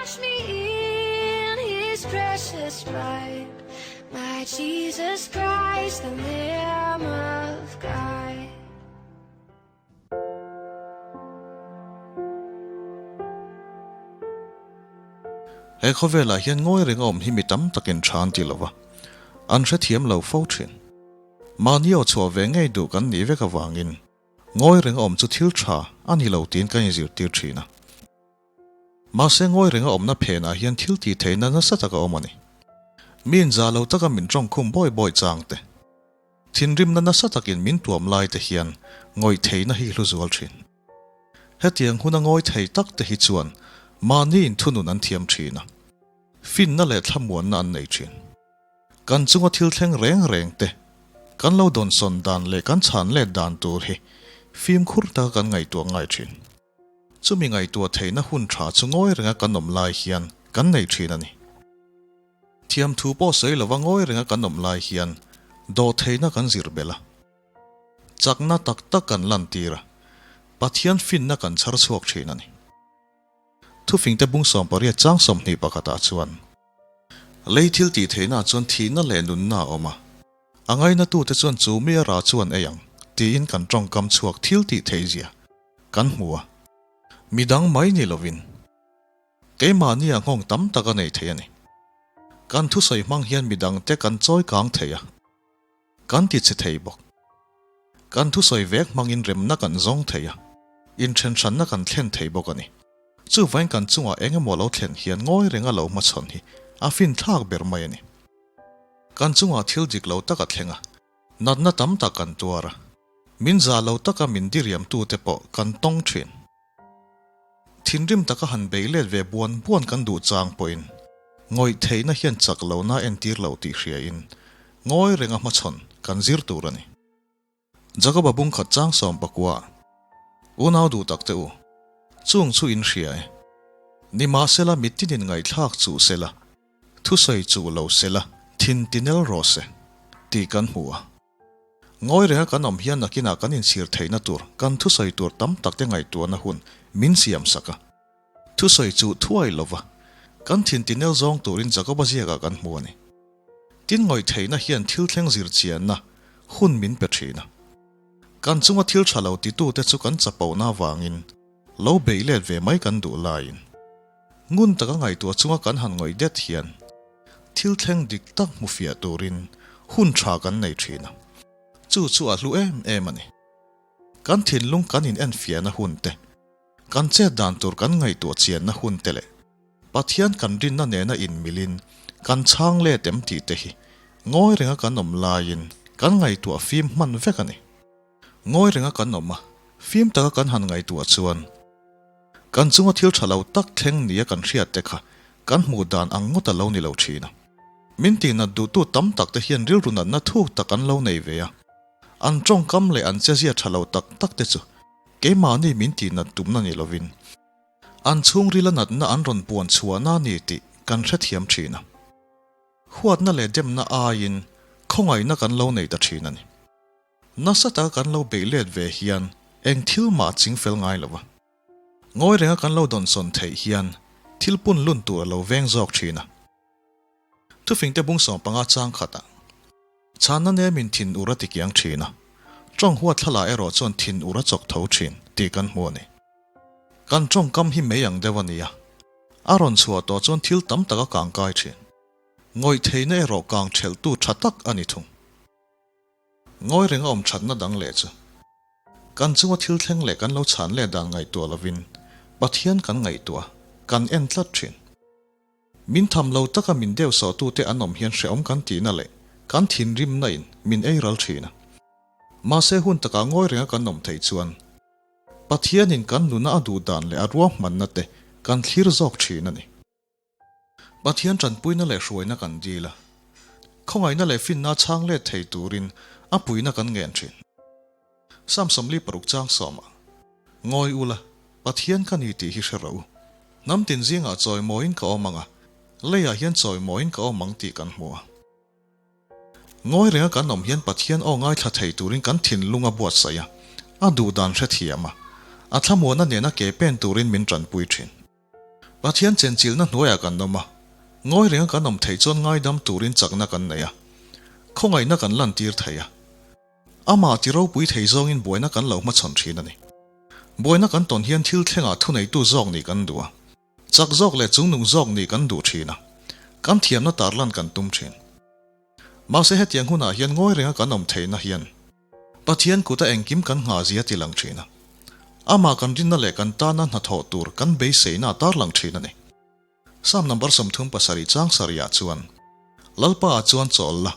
Wash me in his precious blood, my Jesus Christ, the Lamb of God. He khawvelah hian ngawi reng a awm hi mi tam takin tha an ti lo va, an hrethiam lo fo thin. Mahni aw chhuah ve ngei duh kan nih vek avangin ngawi reng a awm chu thil tha a ni lo tiin kan inzirtir thin a. Mahse ngawi reng a awmna phenah hian thil tih theihna nasa tak a awm a ni. Mi inza lo taka min tawngkhum bawi bawi chang te, thinrimna nasa takin min tuam lai te hian ngawih theihna hi hlu zual thin. Hetiang huna ngawi thei tak te hi chuan mahni inthunun an thiam thin a, finna leh thlamuanna an nei thin. Kan chunga thil thleng reng reng te, kan lo dawnsawn dan leh kan chhan let dan tur hi fimkhur taka kan ngaihtuah ngai thin. Chumi ngaihtuah theihna hun tha chu ngawi renga kan awm lai hian kan nei thin a ni. Thiamthu pawh sawi lova ngawi renga kan awm lai hian dawhtheihna kan zir belh a. Chakna tak tak kan lantir a, Pathian finna kan chhar chhuak thin a ni. Thufingte bung 18 chang 21 ah chuan, Lei thil tih theihna chuan thihna leh nunna a awm a, a ngainatute chuan chu mi a ra chu an ei ang, tiin kan tawngkam chhuak thil tih theihzia kan hmu a. Midang mai ni lovin, keimahnia nghawng tam tak a nei thei a ni. Kan thusawi hmang hian midangte kan chawi kang thei a. Kan ti che thei bawk. Kan thusawi vek hmangin remna kan zawng thei a, inthenhranna kan thlen thei bawk a ni. Chuvain kan chungah eng emaw lo thlen hian ngawi renga lo hmachhawn hi a finthlak ber mai a ni. Kan chungah thil dik lo tak a thleng a, natna tam tak kan tuar a, min za lo taka min diriamtute pawh kan tawng thin. Thinrim taka han bei let ve buan buan kan duh chang pawhin ngawih theihna hian chak lohna entir lo tih hriain ngawi renga hmachhawn kan zir tur a ni. Jakoba bung khat chang 19 Unau duh tak te u, chung chu in hria e. Nimahsela mitinin ngaihthlak chuh sela, thusawi chuh lo sela, thin tinel rawh se, tih kan hmu a. Ngawi renga kan awm hian nakinah kan inchhir theihna tur kan thusawi tur tam takte ngaihtuahna hun min siam sak a. Thusawi chu thuai lova kan thin tinel zawng turin Jakoba ziakah kan hmu a ni. Tin ngawih theihna hian thil thleng zir chianna hun min pe thin a. Kan chunga thil tha lo titute chu kan chapona avangin lo beih let ve mai kan duh laiin ngun taka ngaihtuah chunga kan han ngawih det hian Thil thleng dik tak hmu fiah turin hun tha kan nei thin a, chu chu a hlu em em a ni. Kan thinlung kan in enfiahna hun te, kan chet dan tur kan ngaihtuah chianna hun te leh Pathian kan rinna nena inmilin kan chhang let em tih te hi ngawi renga kan awm laiin kan ngaihtuah fim hman vek a ni. Ngawi renga kan awm a, fim taka kan han ngaihtuah chuan kan chunga thil tha lo tak thleng nia kan hriat te kha kan hmuh dan ang ngawt a lo ni lo thin a. Min tihnat duhtu tam tak te hian rilru natna thuk tak an lo nei ve a, an tawngkam leh an chezia tha lo tak tak te chu keimahni min tihnat tumna ni lovin an chhungrila natna an rawn puan chhuahna a ni tih kan hrethiam thin a. Huatna leh demna aiin khawngaihna kan lo nei ta thin a ni. Nasa taka kan lo beih let ve hian eng thil mah a ching fel ngai lo va. Ngawi renga kan lo dawnsawn theih hian thil pun lun tur a lo veng zawk thin a. Thufingte bung 15 chang khatah chhanna nemin thin ur a ti kiang thin a, tawng huat thlalak erawh chuan thin ur a chawk tho thin tih kan hmu a ni. Kan tawngkam hi mei ang deuh a ni a, a rawn chhuah tawh chuan thil tam tak a kangkai thin. Ngawih theihna erawh kang thelhtu tha tak a ni thung. Ngawi renga awm thatna dang leh chu kan chunga thil thleng leh kan lo chhan leh dan ngaihtuah lovin Pathian kan ngaihtuah a, kan en tlat thin. Min tham lo taka min deuh sawhtute an awm hian hrehawm kan tihna leh kan thinrimna in min ei ral thin a. Mahse hun takah ngawi renga kan awm theih chuan Pathianin kan nuna a duh dan leh a ruahmanna te kan thlir zawk thin a ni. Pathian tanpuina leh hruaina kan dil a, khawngaihna leh finna chhang let thei turin a puihna kan ngen thin. Sam 46 chang sawmah, Ngawi ula, Pathian ka ni tih hi hre rawh u. Hnam tin zingah chawimawiin ka awm ang a, leiah hian chawimawiin ka awm ang tih kan hmu a. Ngawi renga kan awm hian Pathian aw ngaithla thei turin kan thinlung a buatsaih a, a duhdan hrethiam a, a thlamuanna nena ke pen turin min tanpui thin. Pathian chenchilhna hnuaiah kan awm a, ngawi renga kan awm theih chuan ngaidam turin chakna kan nei a, khawngaihna kan lantir thei a. Amah ti ropui thei zawngin buaina kan lo hmachhawn thin a ni. Buaina kan tawn hian thil thlengah thuneitu zawk nih kan duh a, chak zawk leh chungnung zawk nih kan duh thin a, kan thiamna tarlan kan tum thin. Mahse hetiang hunah hian ngawi renga kan awm theihna hian Pathian kuta engkim kan nghah zia ti lang thin a. Amah kan rinna leh kan tana hnathawh tur kan beiseina a tarlang thin a ni. Psalm number 37 chang sarihah chuan, Lalpa ah chuan chawl la,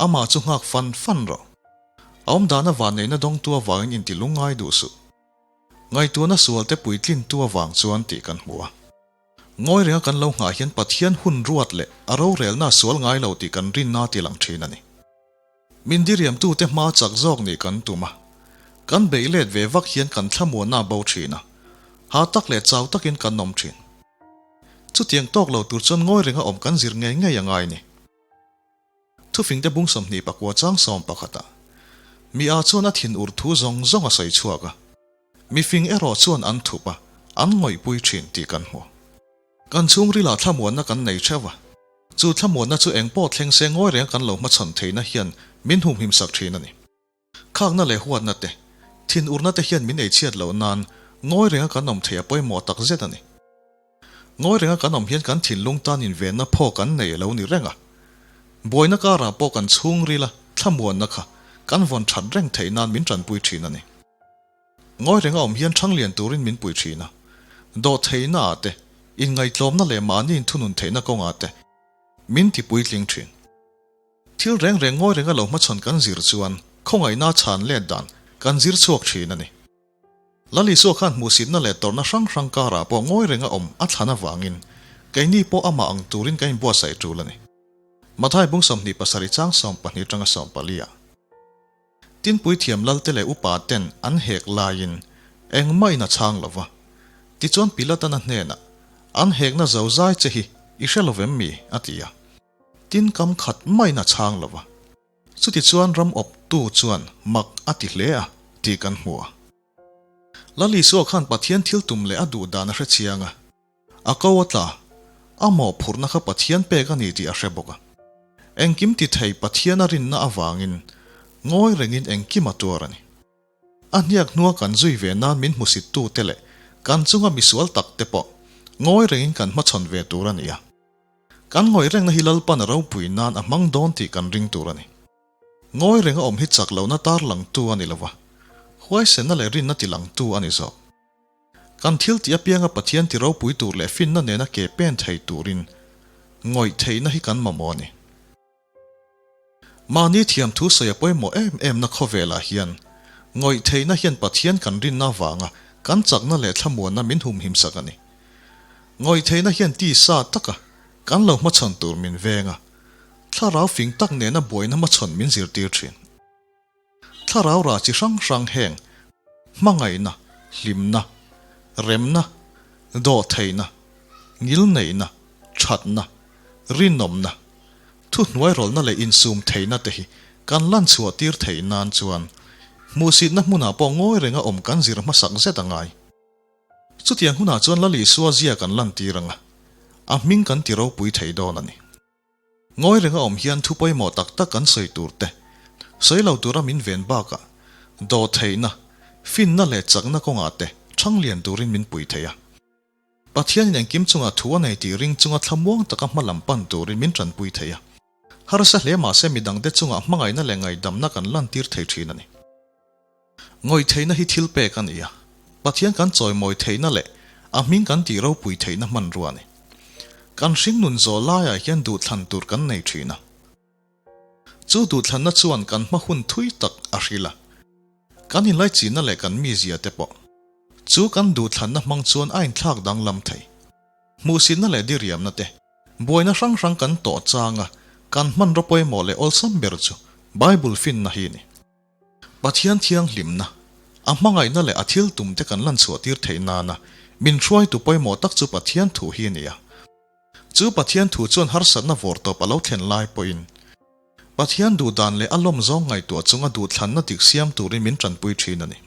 amah chu nghak fan fan rawh. A awmdana vanneihna dawngtu avangin inti lungngai duh suh. Ngaihtuahna sualte puitlintu avang chuan tih kan hmu a. Ngawi renga kan lo nghah hian Pathian hun ruat leh a rorelna a sual ngai lo tih kan rinna a tilang thin a ni. Min diriamtute hma chak zawk nih kan tum a, kan beih let ve vak hian kan thlamuanna a bo thin a, ha tak leh chau takin kan awm thin. Chutiang tawk lo tur chuan ngawi renga awm kan zir ngei ngei a ngai ni. Thufingte bung 29 chang 11 ah mi a chuan a thin ur thu zawng zawng a sawi chhuak a, mifing erawh chuan an thup a, an ngawihpui thin tih kan hmu. Kan chhungrilah thlamuanna kan nei theuh a, chu thlamuanna chu eng pawh thleng se ngawi reng kan lo hmachhawn theihna hian min humhim sak thin a ni. Khakna leh huatna te, thinurna te hian min eichhiat loh nan ngawi renga kan awm theih a pawimawh tak zet a ni. Ngawi renga kan awm hian kan thinlung tan invenna phaw kan nei a lo ni reng a, buaina karah pawh kan chhungrila thlamuanna kha kan vawn that reng theih nan min tanpui thin a ni. Ngawi renga awm hian ṭhanglian turin min pui ṭhin a, dawhtheihna ah te, inngaihtlawmna leh mahni inthunun theihna kawngah te min ti puitling ṭhin. Thil reng reng ngawi renga lo hmachhawn kan zir chuan khawngaihna chhan let dan kan zir chhuak ṭhin a ni. Lal Isua khan hmuhsitna leh tawrhna hrang hrang karah pawh ngawi renga awm a thlan avangin keini pawh amah ang turin kan inbuatsaih ṭul a ni. Mathai bung 27 chang 12 aṭanga 14 ah. Tinpui thiam lalte leh upa ten an hek laiin engmah in a chhang lo va. Tichuan Pilatan a hnenah, An hekna zo zai che hi i hre lo vem mi? a ti a. Tin kam khat mah in a chhang lo va. Chutichuan ram awptu chuan mak a ti hle a tih kan hmu a. Lal Isua khan Pathian thil tum leh a duh dan a hre chiang a. A ko a tla, a mawhphurhna kha Pathian pek a ni tih a hre bawk a. Engkim ti thei Pathian a rinna avangin ngawi rengin engkim a tuar a ni. A hniak hnua kan zui ve nan min hmusittute leh kan chunga misual tak te pawh ngawi rengin kan hmachhawn ve tur a ni a. Kan ngawih rengna hi Lalpan a ropui nan a hmang dawn tih kan ring tur a ni. Ngawi renga awm hi chak lohna tarlangtu a ni lova, huaisenna leh rinna tilangtu a ni zawk. Kan thil tih apianga Pathian ti ropui tur leh finna nena ke pen thei turin ngawih theihna hi kan mamawh a ni. Mahni thiam thu sawi a pawimawh em em na khawvelah hian ngawih theihna hian Pathian kan rinna avanga kan chakna leh thlamuanna min humhim sak a ni. Ngawih theihna hian tisa taka kan lo hmachhawn tur min veng a, thlarau fing tak nena buaina hmachhawn min zirtir thin. Thlarau rah chi hrang hrang heng, hmangaihna, hlimna, remna, dawhtheihna, ngilneihna, thatna, rinawmna, thuhnuairawlhna leh insum theihna te hi kan lan chhuah tir theih nan chuan hmuhsitna hmunah pawh ngawi renga awm kan zir hmasak zet a ngai. Chutiang hunah chuan Lal Isua zia kan lantir ang a, a hming kan ti ropui thei dawn a ni. Ngawi renga awm hian thu pawimawh tak tak kan sawi tur te, sawi lo tura min ven bakah, dawhtheihna, finna leh chakna kawngah te ṭhang lian turin min pui thei a. Pathianin engkim chungah thu a nei tih ring chunga thlamuang taka hma lam pan turin min ṭanpui thei a. Harsa hle mahse midangte chungah hmangaihna leh ngaihdamna kan lantir thei ṭhin a ni. Ngawih theihna hi thil pek a ni a, Pathian kan chawimawi theihna leh a hming kan tih ropui theihna hmanrua a ni. Kan hringnun zawh laiah hian duhthlan tur kan nei thin a. Chu duhthlanna chuan kan hma hun thui tak a hril a. Kan inlaichinna leh kan mizia te pawh chu kan duhthlanna hmang chuan a inthlak danglam thei. Hmuhsitna leh diriamna te, buaina hrang hrang kan tawh changa kan hmanraw pawimawh leh awlsam ber chu Bible finna hi a ni. Pathian thianghlimna, a hmangaihna leh a thil tum te kan lan chhuah tir theih nana min hruaitu pawimawh tak chu Pathian thu hi a ni a. Chu Pathian thu chuan harsatna vawr tawp a lo thlen lai pawhin Pathian duhdan leh a lawm zawng ngaihtuah chunga duhthlanna dik siam turin min tanpui thin a ni.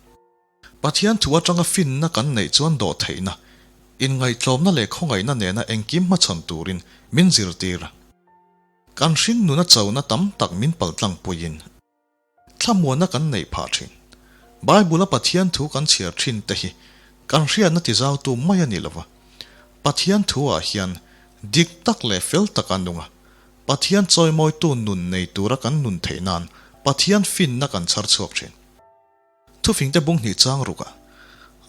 Pathian thu atanga finna kan neih chuan dawh theihna. Inngaihtlawmna leh khawngaihna nena engkim hmachhawn turin min zirtir a. Kan hring nuna chona tam tak min paltlang puiin thlamuanna kan neih phah thin. Bible-a Pathian thu kan chhiar thin te hi kan hriatna tizautu mai a ni lova. Pathian thu-ah hian dik tak leh fel taka nung a, Pathian chawimawitu nun nei tura kan nun theih nan Pathian finna kan chhar chhuak thin. Thufingte bung hnih chang ruk a,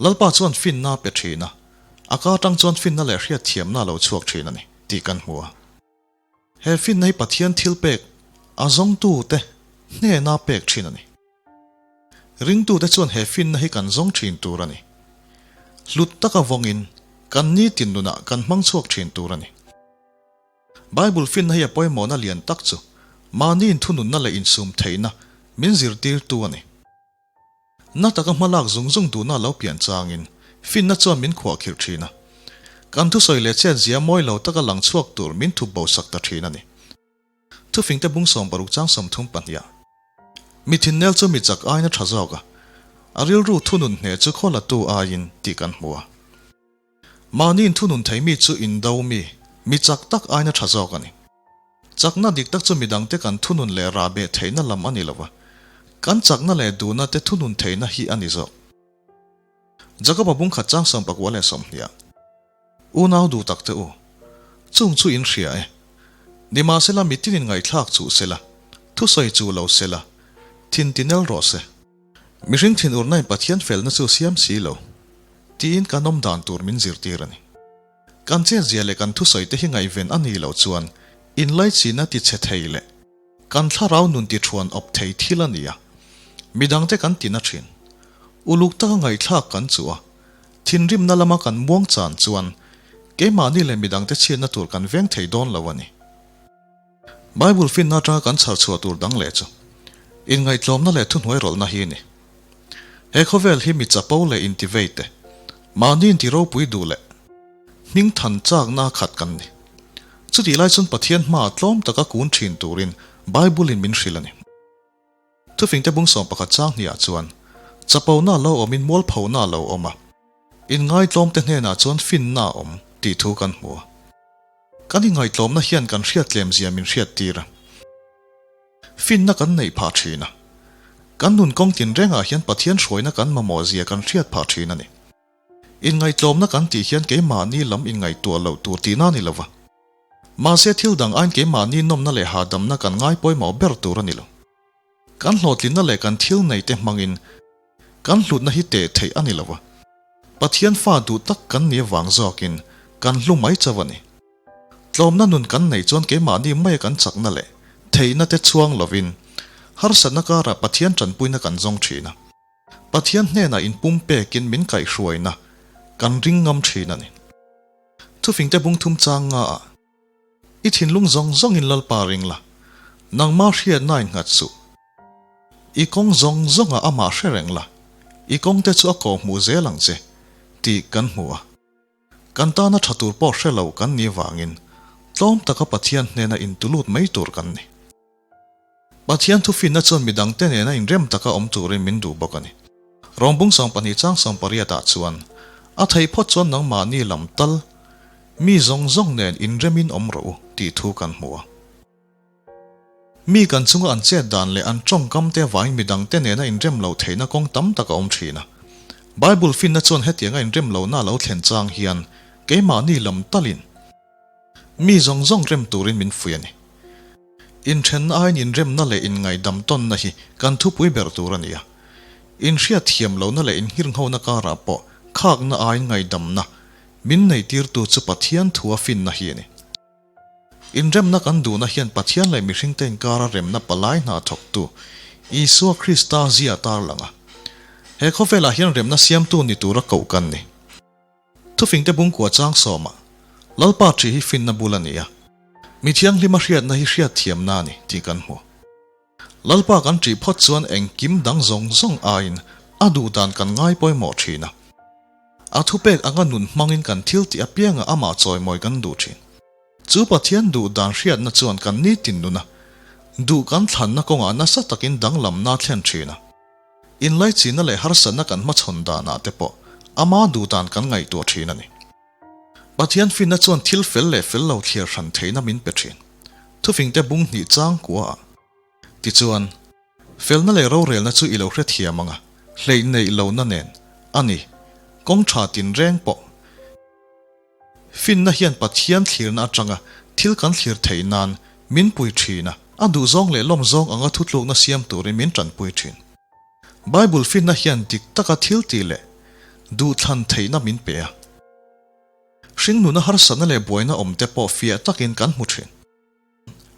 Lalpa chuan finna a pe thin a, a ka atang chuan finna leh hriatthiamna a lo chhuak thin a ni tih kan hmu a. He finna hi Pathian thil pek a zawngtute hnena pek thin a ni. Ringtute chuan he finna hi kan zawng thin tur a ni. Hlut taka vawngin kan nitin nunah kan hmang chhuak thin tur a ni. Bible finna hi a pawimawhna lian tak chu mahni inthununna leh insum theihna min zirtirtu a ni. Na taka hma lak zung zung duhna a lo pian changin finna chuan min khuahkhirh thin a. Kan thusawi leh chet zia mawi lo taka lang chhuak tur min thup bo sak ta thin a ni. Thufingte bung 60 chang 32 ah Mi thinnel chu mi chak aiin a tha zawk a, a rilru thunun hneh chu khaw latu aiin tih kan hmu a. Mahni inthunun thei mi chu indo mi, mi chak tak aiin a tha zawk a ni. Chakna dik tak chu midangte kan thunun leh rah beh theihna lam a ni lo va, kan chakna leh duhna te thunun theihna hi a ni zawk. Jakoba bung khat chang 19 leh 20 ah, Unau duh tak te u, chung chu in hria e. Nimahsela mitinin ngaihthlak chuh sela, thusawi chuh lo sela, thin tinel rawh se. Mihring thinurnain Pathian felna chu siam si lo, tiin kan awm dan tur min zirtir a ni. Kan chetzia leh kan thusawi te hi ngaihven a nih loh chuan inlaichihna ti chhe thei leh kan thlarau nun ti thuan awp thei thil a ni a, midangte kan tina thin. Uluk taka ngaihthlak kan chuh a, thinrimna lama kan muang chan chuan keimahni leh midangte chhiatna tur kan veng thei dawn lo a ni. Bible finna atanga kan chhar chhuah tur dang leh chu inngaihtlawmna leh thuhnuai rawlhna hi a ni. He khawvel hi mi chapo leh intivei te, mahni inti ropui duh leh hming than chakna a khat kan ni. Chutih lai chuan Pathian hmaah tlawm taka kun thin turin Bible in min hrilh a ni. Thufingte bung 11 chang hniah chuan chapona lo awmin mualphona a lo awm a, inngaitlawmte hnenah chuan finna a awm tih thu kan hmu a. Kan inngaitlawmna hian kan hriattlem zia min hriattir a, finna kan neih phah thin a, kan nun kawng tinrengah hian Pathian hruaina kan mamawh zia kan hriat phah thin a ni. Inngaitlawmna kan tih hian keimahni lam inngaihtuah loh tur tihna a ni lo va. Mahse thil dang aiin keimahni nawmna leh hahdamna kan ngai pawimawh ber tur a ni lo. Kan hlawhtlinna leh kan thil neite hmangin kan hlutna hi teh theih a ni lo va. Pathian fa duh tak kan nih avang zawkin kan hlu mai chauh a ni. Tlawmna nun kan neih chuan keimahni maia kan chakna leh theihna te chhuang lovin harsatna karah Pathian tanpuina kan zawng thin a. Pathian hnenah inpumpekin min kaihhruaina kan ring ngam thin a ni. Thufingte bung thum chang nga ah I thinlung zawng zawngin Lalpa ring la, nangmah hriatna innghat suh. I kawng zawng zawngah amah hre reng la, i kawngte chu a kawh hmuh zel ang che, tih kan hmu a. Kan tana tha tur pawh hre lo kan nih vangin tlawm taka Pathian hnena intulut mai tur kan ni. Pathian thufinna chuan midangte nena inrem taka awm turin min duh bawk a ni. Rawngbung 12 chang 18 ah chuan, A theih phawt chuan nangmahni lam tal, mi zawng zawng nen inremin awm rawh u, tih thu kan hmu a. Mi kan chunga an chet dan leh an tawngkam te avangin midangte nena inrem loh theihna kawng tam tak a awm thin a. Bible finna chuan hetianga inrem lohna a lo thlen chang hian keimahni lam talin, Mi zawng zawng rem turin min fuih a ni. Inthenna aiin inremna leh inngaihdam tawnna hi kan thupui ber tur a ni a. Inhriat thiam lohna leh inngirnghona karah pawh khakna aiin ngaihdamna min neitirtu chu Pathian thua finna hi a ni. Inremna kan duhna hian Pathian leh mihringte inkara remna palai hna thawktu Isua Krista zia a tarlang a. He khawvelah hian remna siamtu ni tura koh kan ni. Thufingte bungkua chang sawmah, Lalpa ṭih hi finna bul a ni a, mi thianghlima hriatna hi hriatthiamna a ni tih kan hmu. Lalpa kan ṭih phawt chuan engkim dang zawng zawng aiin a duh dan kan ngai pawimawh ṭhin a. A thupek anga nun hmangin kan thil tih apiangah amah chawimawi kan duh ṭhin. Chu Pathian duh dan hriatna chuan kan nitin nuna duh kan thlanna kawngah nasa takin danglamna a thlen ṭhin a. Inlaichihna leh harsatna kan hmachhawn danah te pawh ama duh dan kan ngaihtuah thin a ni. Pathian finna chuan thil fel leh fel lo thliar hran theihna min pe thin. Thufingte bung hnih chang kua ah. Tichuan, felna leh rorelna chu i lo hrethiam ang a, hleih neih lohna nen a ni, kawng tha tinreng pawh. Finna hian Pathian thlirna atanga thil kan thlir theih nan min pui thin a, a duhzawng leh lawmzawng anga thutlukna siam turin min tanpui thin. Bible finna hian dik taka thil tih leh duhthlan theihna min pe a. Hringnuna harsatna leh buaina awmte pawh fiah takin kan hmu thin.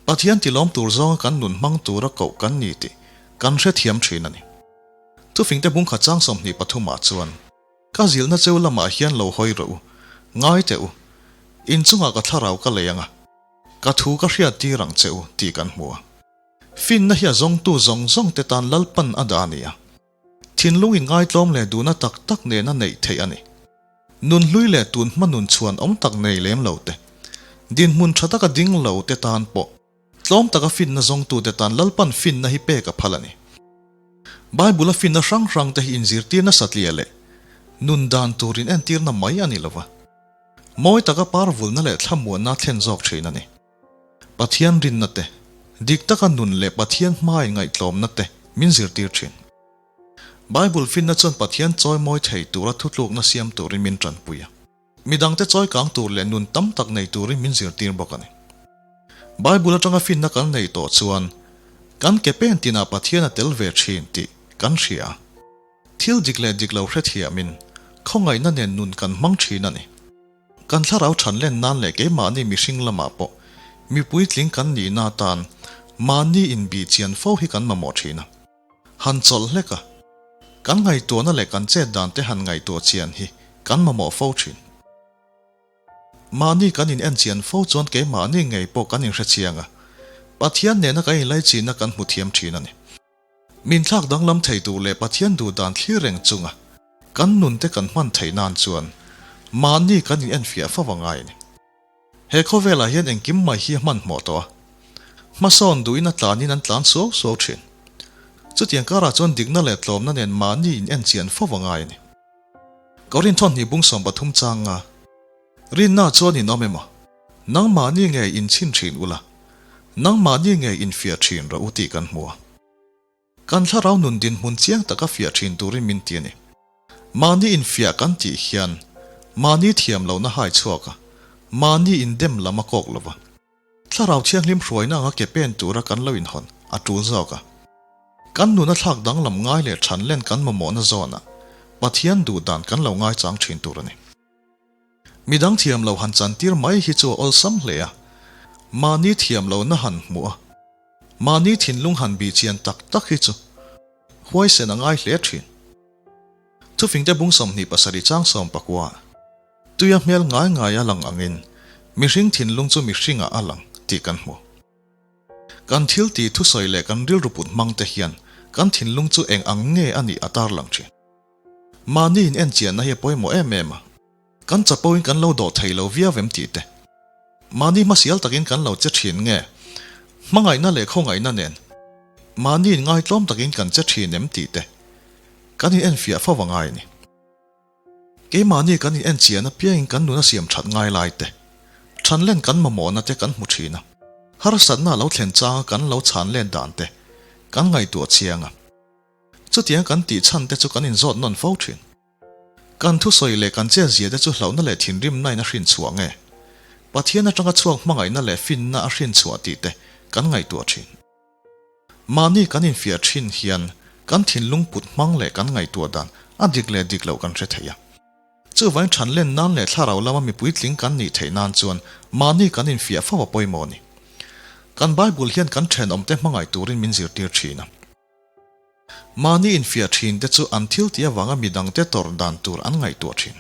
Pathian tilawm tur zawnga kan nun hmang tura koh kan ni tih kan hrethiam thin a ni. Thufingte bungkhat chang 23 ah chuan. Ka zilhna cheu lamah hian lo hawi rawh u, ngai teh u, inchungah ka thlarau ka lei ang a, ka thu ka hriat tir ang che u tih kan hmu a. Finna hi a zawngtu zawng zawng te tan Lalpan a dah a ni a, thinlung inngaitlawm leh duhna tak tak nena neih theih a ni. Nun hlui leh tun hma nun chhuan awm tak nei lem lo te, dinhmun tha taka ding lo te tan pawh tlawm taka finna zawngtu te tan Lalpan finna hi pek a phal a ni. Bible-a finna hrang hrang te hi inzirtir nasa tliah leh nun dan tur inentirna mai a ni lo va, mawi taka parvulna leh thlamuanna thlen zawk thin a ni. Pathian rinna te, dik taka nun leh Pathian hmai ngaihtlawmna te min zirtir thin. Bible finna chuan Pathian chawimawi thei tura thutlukna siam turin min tanpui a. Midangte chawikang tur leh nun tam tak nei turin min zirtir bawk a ni. Bible atanga finna kan nei tawh chuan kan ke pen tinah Pathian a tel ve thin tih kan hria a. Thil dik leh dik lo hrethiamin khawngaihna nen nun kan hmang thin a ni. Kan thlarau than len nan leh keimahni mihring lamah pawh mi puitling kan nihna atan mahni inbih chian fo hi kan mamawh thin a. Han chawlh hlek a, kan ngaihtuahna leh kan chet dan te han ngaihtuah chian hi kan mamawh fo thin. Mahni kan in en chian fo chuan keimahni ngei pawh kan inhre chiang a, Pathian nena kan inlaichinna kan hmu thiam thin a ni. Min thlak danglam thei tur leh Pathian duh dan thlir reng chunga kan nun te kan hman theih nan chuan mahni kan in enfiah fo a ngai a ni. He khawvelah hian engkim mai hi a hmanhmawh tawh a, hmasawn duhin a tlanin an tlan suau suau thin. Chutiang karah chuan dikna leh tlawmna nen mahni in enchian fo a ngai a ni. Korinthon hnih bung 13 changa Rinna chuan in awm emaw? Nangmahni ngei inchhin thin ula, nangmahni ngei infiah thin rawh u tih kan hmu a. Kan thlarau nun dinhmun chiang taka fiah thin turin min ti a ni. Mahni infiah kan tih hian mahni thiam lohna hai chhuak a, mahni indem lam a kawk lo va. Thlarau thianghlim hruaina anga ke pen tura kan lo inhawn a tul zawk a. Kan nuna thlak danglam ngai leh than len kan mamawhna zawnah Pathian duh dan kan lo ngaichang thin tur a ni. Midang thiam lo han chantir mai hi chu a awlsam hle a, mahni thiam lohna han hmuh a, mahni thinlung han bih chian tak tak hi chu huaisen a ngai hle thin. Thufingte bung 27 chang 19 tuia hmel ngai ngai a lang angin mihring thinlung chu mihringah a lang tih kan hmu. Kan thil tih thusawi leh kan rilru put hmang te hian kan thinlung chu eng ang nge a nih a tarlang thin. Mahni in enchianna hi a pawimawh em em a, kan chapo in kan lo dawh thei lo viau em tih te, mahni hmasial takin kan lo che thin nge, hmangaihna leh khawngaihna nen mahni in ngaitlawm takin kan che thin em tih te kan in enfiah fo a ngai a ni. Keimahni kan in enchian apiangin kan nun a siam that ngai lai te, thanlen kan mamawhna te kan hmu thin a, harsatna a lo thlen changa kan lo chhanlen dan te kan ngaihtuah chiang a. Chutiang kan tih chhan te chu kan inzawt nawn fo thin. Kan thusawi leh kan chet zia te chu hlauhna leh thinrimna in a hrin chhuah nge? Pathian atanga chhuak hmangaihna leh finna a hrin chhuah tih te kan ngaihtuah thin. Mahni kan infiah thin hian kan thinlung put hmang leh kan ngaihtuah dan a dik leh dik loh kan hre thei a. Chuvangin than len nan leh thlarau lama mipui tling kan nih theih nan chuan mahni kan infiah fo a pawimawh a ni. Kan Bible hian kan thenawmte hmangaih turin min zirtir thin a. Mahni infiah thin te chu an thil tih avanga midangte tawrh dan tur an ngaihtuah thin.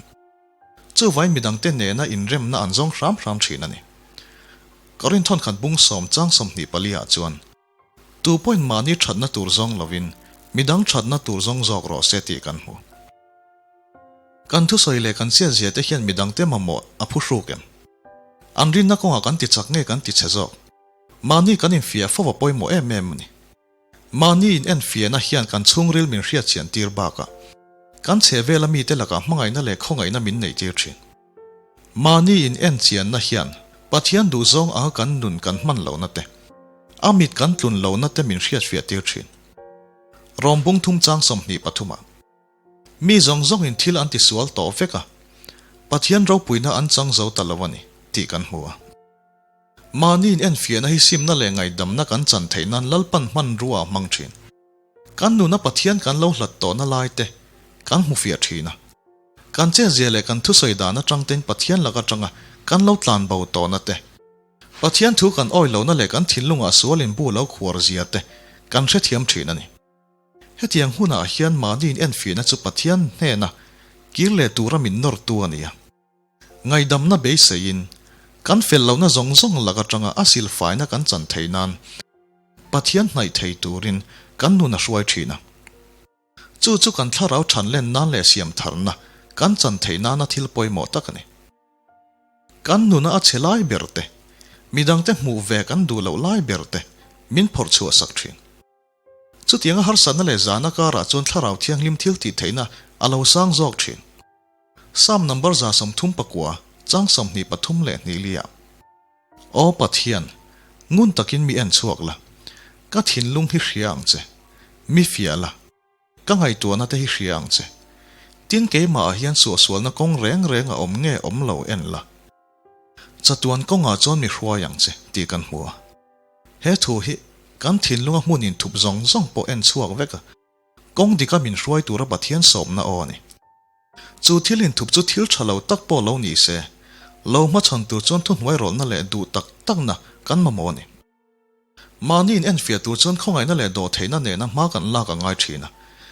Chuvai midangte nena inremna an zawng hram hram thin a ni. Korinthon khat bung sawm chang 24 ah chuan, Tu pawhin mahni thatna tur zawng lovin midang thatna tur zawng zawk rawh se tih kan hmu. Kan thusawi leh kan chiatzia te hian midangte mamawh a phu hruk em? An rinna kawngah kan ti chak nge kan ti chhe zawk? Mahni kan infiah fo a pawimawh em em a ni. Mahni in enfiahna hian kan chhungril min hriatchian tir bakah kan chhehvela mite lakah hmangaihna leh khawngaihna min neih tir thin. Mahni in en chianna hian Pathian duhzawng anga kan nun kan hman lohna te, a mit kan tlun lohna te min hriatfiah tir thin. Rawm bung thum chang 23 ah. Mi zawng zawngin thil an tisual tawh vek a, Pathian ropuina an chang zo ta lo a ni tih kan hmu a. Mahni in enfiahna hi simna leh ngaihdamna kan chan theih nan Lalpan hmanrua a hmang thin. Kan nuna Pathian kan lo hlat tawhna lai te kan hmu fiah thin a. Kan chetzia leh kan thusawi dan atang tein Pathian lak atanga kan lo tlan bo tawhna te, Pathian thu kan awi lohna leh kan thinlungah sual in bu lo khuar zia te kan hrethiam thin a ni. Hetiang hunah hian mahni in enfiahna chu Pathian hnena kir leh tura min nawrtu a ni a. Ngaihdamna beiseiin, kan fel lohna zawng zawng lak atanga a silfaina kan chan thei nan Pathian hnaih thei turin kan nun a hruai thin a. Chu chu kan thlarau than len nan leh siam tharna kan chan theih nana thil pawimawh tak a ni. Kan nuna a chhe lai ber te, midangte hmuh ve kan duh loh lai ber te min phawrh chhuah sak thin. Chutianga harsatna leh zahna karah chuan thlarau thianghlim thil tih theihna a lo sang zawk thin. Psalm number 139, chang 23 leh hnih liah. Aw Pathian, ngun takin mi en chhuak la, ka thinlung hi hria ang che, mi fiah la, ka ngaihtuahna te hi hria ang che. Tin keimahah hian suahsualna kawng reng reng a awm nge awm lo en la. Chatuan kawngah chuan mi hruai ang che tih kan hmu a. He thu hi kan thinlunga hmun inthup zawng zawng pawh en chhuak vek a, kawng dika min hruai tura Pathian sawmna aw a ni. Chu thil inthup chu thil tha lo tak pawh lo ni se, lo hmachhawn tur chuan thuhnuai rawlhna leh duh tak takna kan mamawh a ni. Mahni in enfiah tur chuan khawngaihna leh dawhtheihna nena hma kan lak a ngai thin a,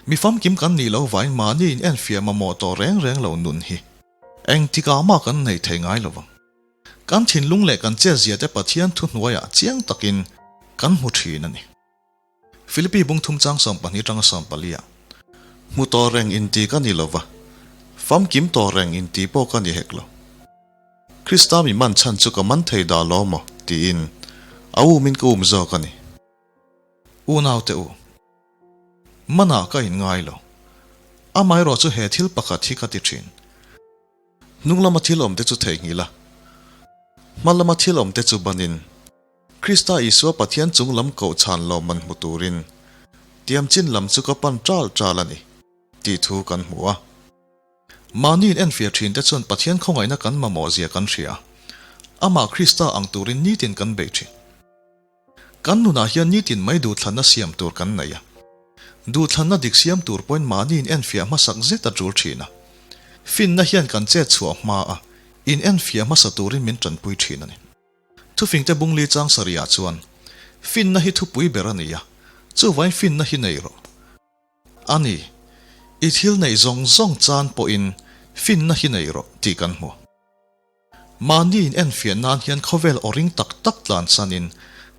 mi famkim kan nih loh vain mahni in enfiah mamawh tawh reng reng lo nun hi engtikah mah kan nei thei ngai lo vang. Kan thinlung leh kan chetzia te Pathian thuhnuaiah chiang takin kan hmu thin a ni. Philippi bung thum chang 12 atanga 14 ah, Hmu tawh reng inti ka ni lova, famkim tawh reng inti pawh ka ni hek lo. Krista mi man chhan chu ka man thei dah lo maw? tiin a umin ka um zawk a ni. Unaute u, manah ka inngai lo. Amaherawh chu he thil pakhat hi ka ti thin. Hnung lama thil awmte chu theihnghilh a, hma lama thil awmte chu banin, Krista Isua Pathian chung lam koh chhan lo man hmu turin tiam chin lam chu ka pan ṭal ṭal a ni, tih thu kan hmu a. Mahni in enfiah ṭhinte chuan Pathian khawngaihna kan mamawh zia kan hria a, amah Krista ang turin nitin kan bei ṭhin. Kan nunah hian nitin mai duhthlanna siam tur kan nei a. Duhthlanna dik siam tur pawhin mahni in enfiah hmasak zet a tul thin a. Finna hian kan chet chhuah hma a, in enfiah hmasa turin min tanpui thin a ni. Thufingte bungli chang sarihah chuan, Finna hi thupui ber a ni a, chuvain finna hi nei rawh. A ni, i thil neih zawng zawng chan pawhin finna hi nei rawh tih kan hmu. Mahni in enfiah nan hian khawvel aw ring tak tak tlan sanin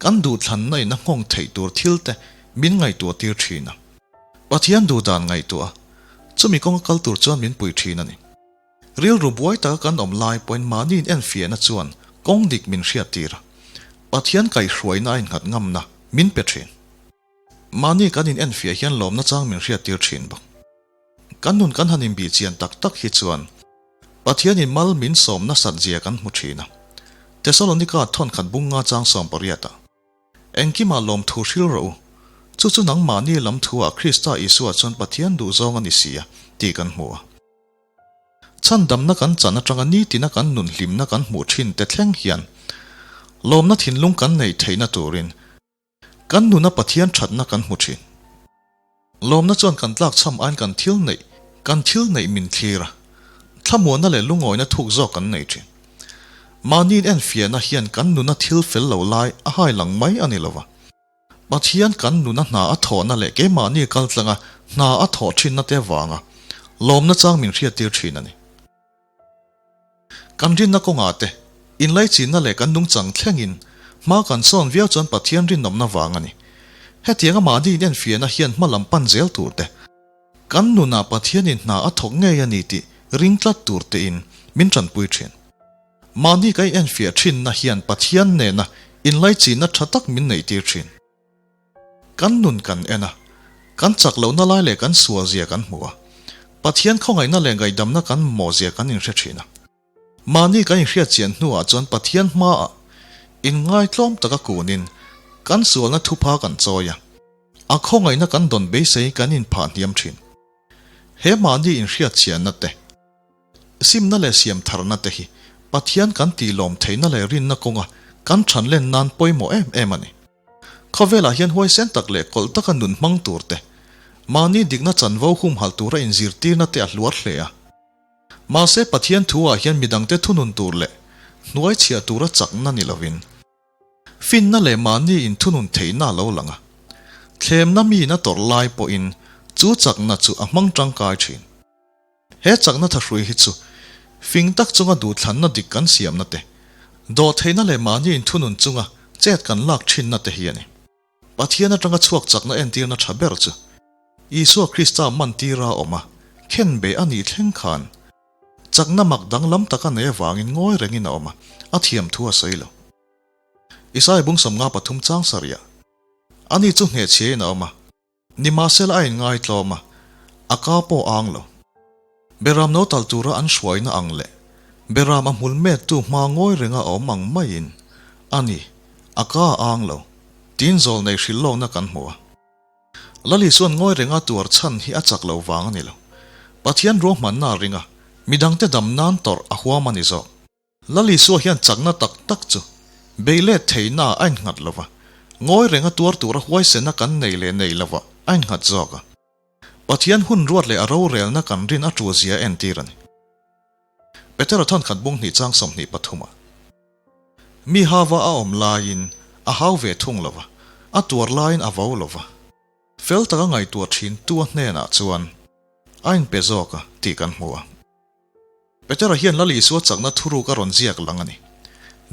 kan duhthlanna in a nghawng theih tur thil te min ngaihtuah tir thin a. Pathian duhdan ngaihtuah a, chumi kawnga kal tur chuan min pui thin a ni. Rilru buai taka kan awm lai pawhin mahni in enfiahna chuan kawng dik min hriat tir a, Pathian kaihhruaina a innghat ngamna min pe thin. Mahni kan in enfiah hian lawmna chang min hriat tir thin bawk. Kan nun kan han inbih chian tak tak hi chuan Pathianin mal min sawm nasat zia kan hmu thin a. Tesalonika thawnkhat bung nga chang 18 ah, Engkimah lawmthu hril rawh u, chu chu nangmahni lam thuah Krista Isua chuan Pathian duhzawng a ni si a, tih kan hmu a. Chhandamna kan chan atanga nitina kan nun hlimna kan hmuh thin te thleng hian lawmna thinlung kan neih theihna turin Kan nuna Pathian thatna kan hmu thin. Lawmna chuan kan tlak chham aiin kan thil neih, kan thil neih min thlir a, thlamuanna leh lungawina thuk zawk kan nei thin. Mahniin enfiahna hian kan nuna thil fel lo lai a hai lang mai a ni lova. Pathian kan nuna hna a thawhna leh keimahni kaltlanga hna a thawh thinna te vanga lawmna chang min hriattir thin a ni. Kan rinna kawngah te, inlaichinna leh kan nungchang thlengin hma kan sawn viau chuan Pathian rinawmna vang a ni. Hetianga mahni inenfiahna hian hma lam pan zel tur te, kan nunah Pathianin hna a thawk ngei a ni tih ring tlat tur tein min tanpui thin. Mahni kan inenfiah thinna hian Pathian nena inlaichinna tha tak min neihtir thin. Kan nun kan en a, kan chak lohna lai leh kan sual zia kan hmu a, Pathian khawngaihna leh ngaihdamna kan mamawh zia kan inhre thin a. Mahni kan inhriat chian hnuah chuan Pathian hmaah inngaitlawm taka kunin kan sualna thupha kan chawi a, a khawngaihna kan dawn beisei kan inphah hniam thin. He mahni inhriat chianna te, simna leh siam tharna te hi Pathian kan tihlawm theihna leh rinna kawnga kan thanlen nan pawimawh em em a ni. Khawvelah hian huaisen tak leh kawlh taka nun hmang tur te, mahni dikna chanvo humhalh tura inzirtirna te a hluar hle a. Mahse Pathian thu ah hian midangte thunun tur leh hnuai chhiah tura chakna ni lovin, finna leh mahni in thunun theihna a lo lang a. Thlemna miin a tawrh lai pawhin chu chakna chu a hmang tangkai thin. He chakna thahrui hi chu fing tak chunga duhthlanna dik kan siamna te, dawhtheihna leh mahni in thunun chunga chet kan lak thinna te hi a ni. Pathian atanga chhuak chakna entirna tha ber chu Isua Krista mantira awm a, khenbe a nih thleng khan chakna mak danglam tak a nei avangin ngawi rengin a awm a, a thiam thu a sawi lo. Isaiah bung 53 chang sarih ah ani chu hnehchhiain a awm a, nimahsela a inngai tlawm a, a ka pawh a ang lo. Beram no tal tura an hruaina ang leh beram a hmul mettu hma ngawi renga a awm ang maiin ani, a ka a ang lo, tiin zawl nei hrilh lawkna kan hmu a. Lali chuan ngawi renga tuar chhan hi a chak lo vang a ni lo. Pathian ruahmanna a ring a, midangte dam nan tawrh a huam a ni zawk. Lali Sua hian chakna tak tak chu bei let theihna a innghat lo va, ngawi renga tuar tura huaisena kan nei leh nei lovah a innghat zawk a. Pathian hun ruat leh a rorelna kan rin a tul zia entir a ni. Petera thankhat bung hnih chang 23 ah. Mi hava a awm laiin a hau ve thung lo va, a tuar laiin a vo lo va. Fel taka ngaihtuah thin tu a hnenah chuan a inpe zawk a tih kan hmu a. Petera hian Lal Isua chakna thuruk a rawn ziak lang a ni.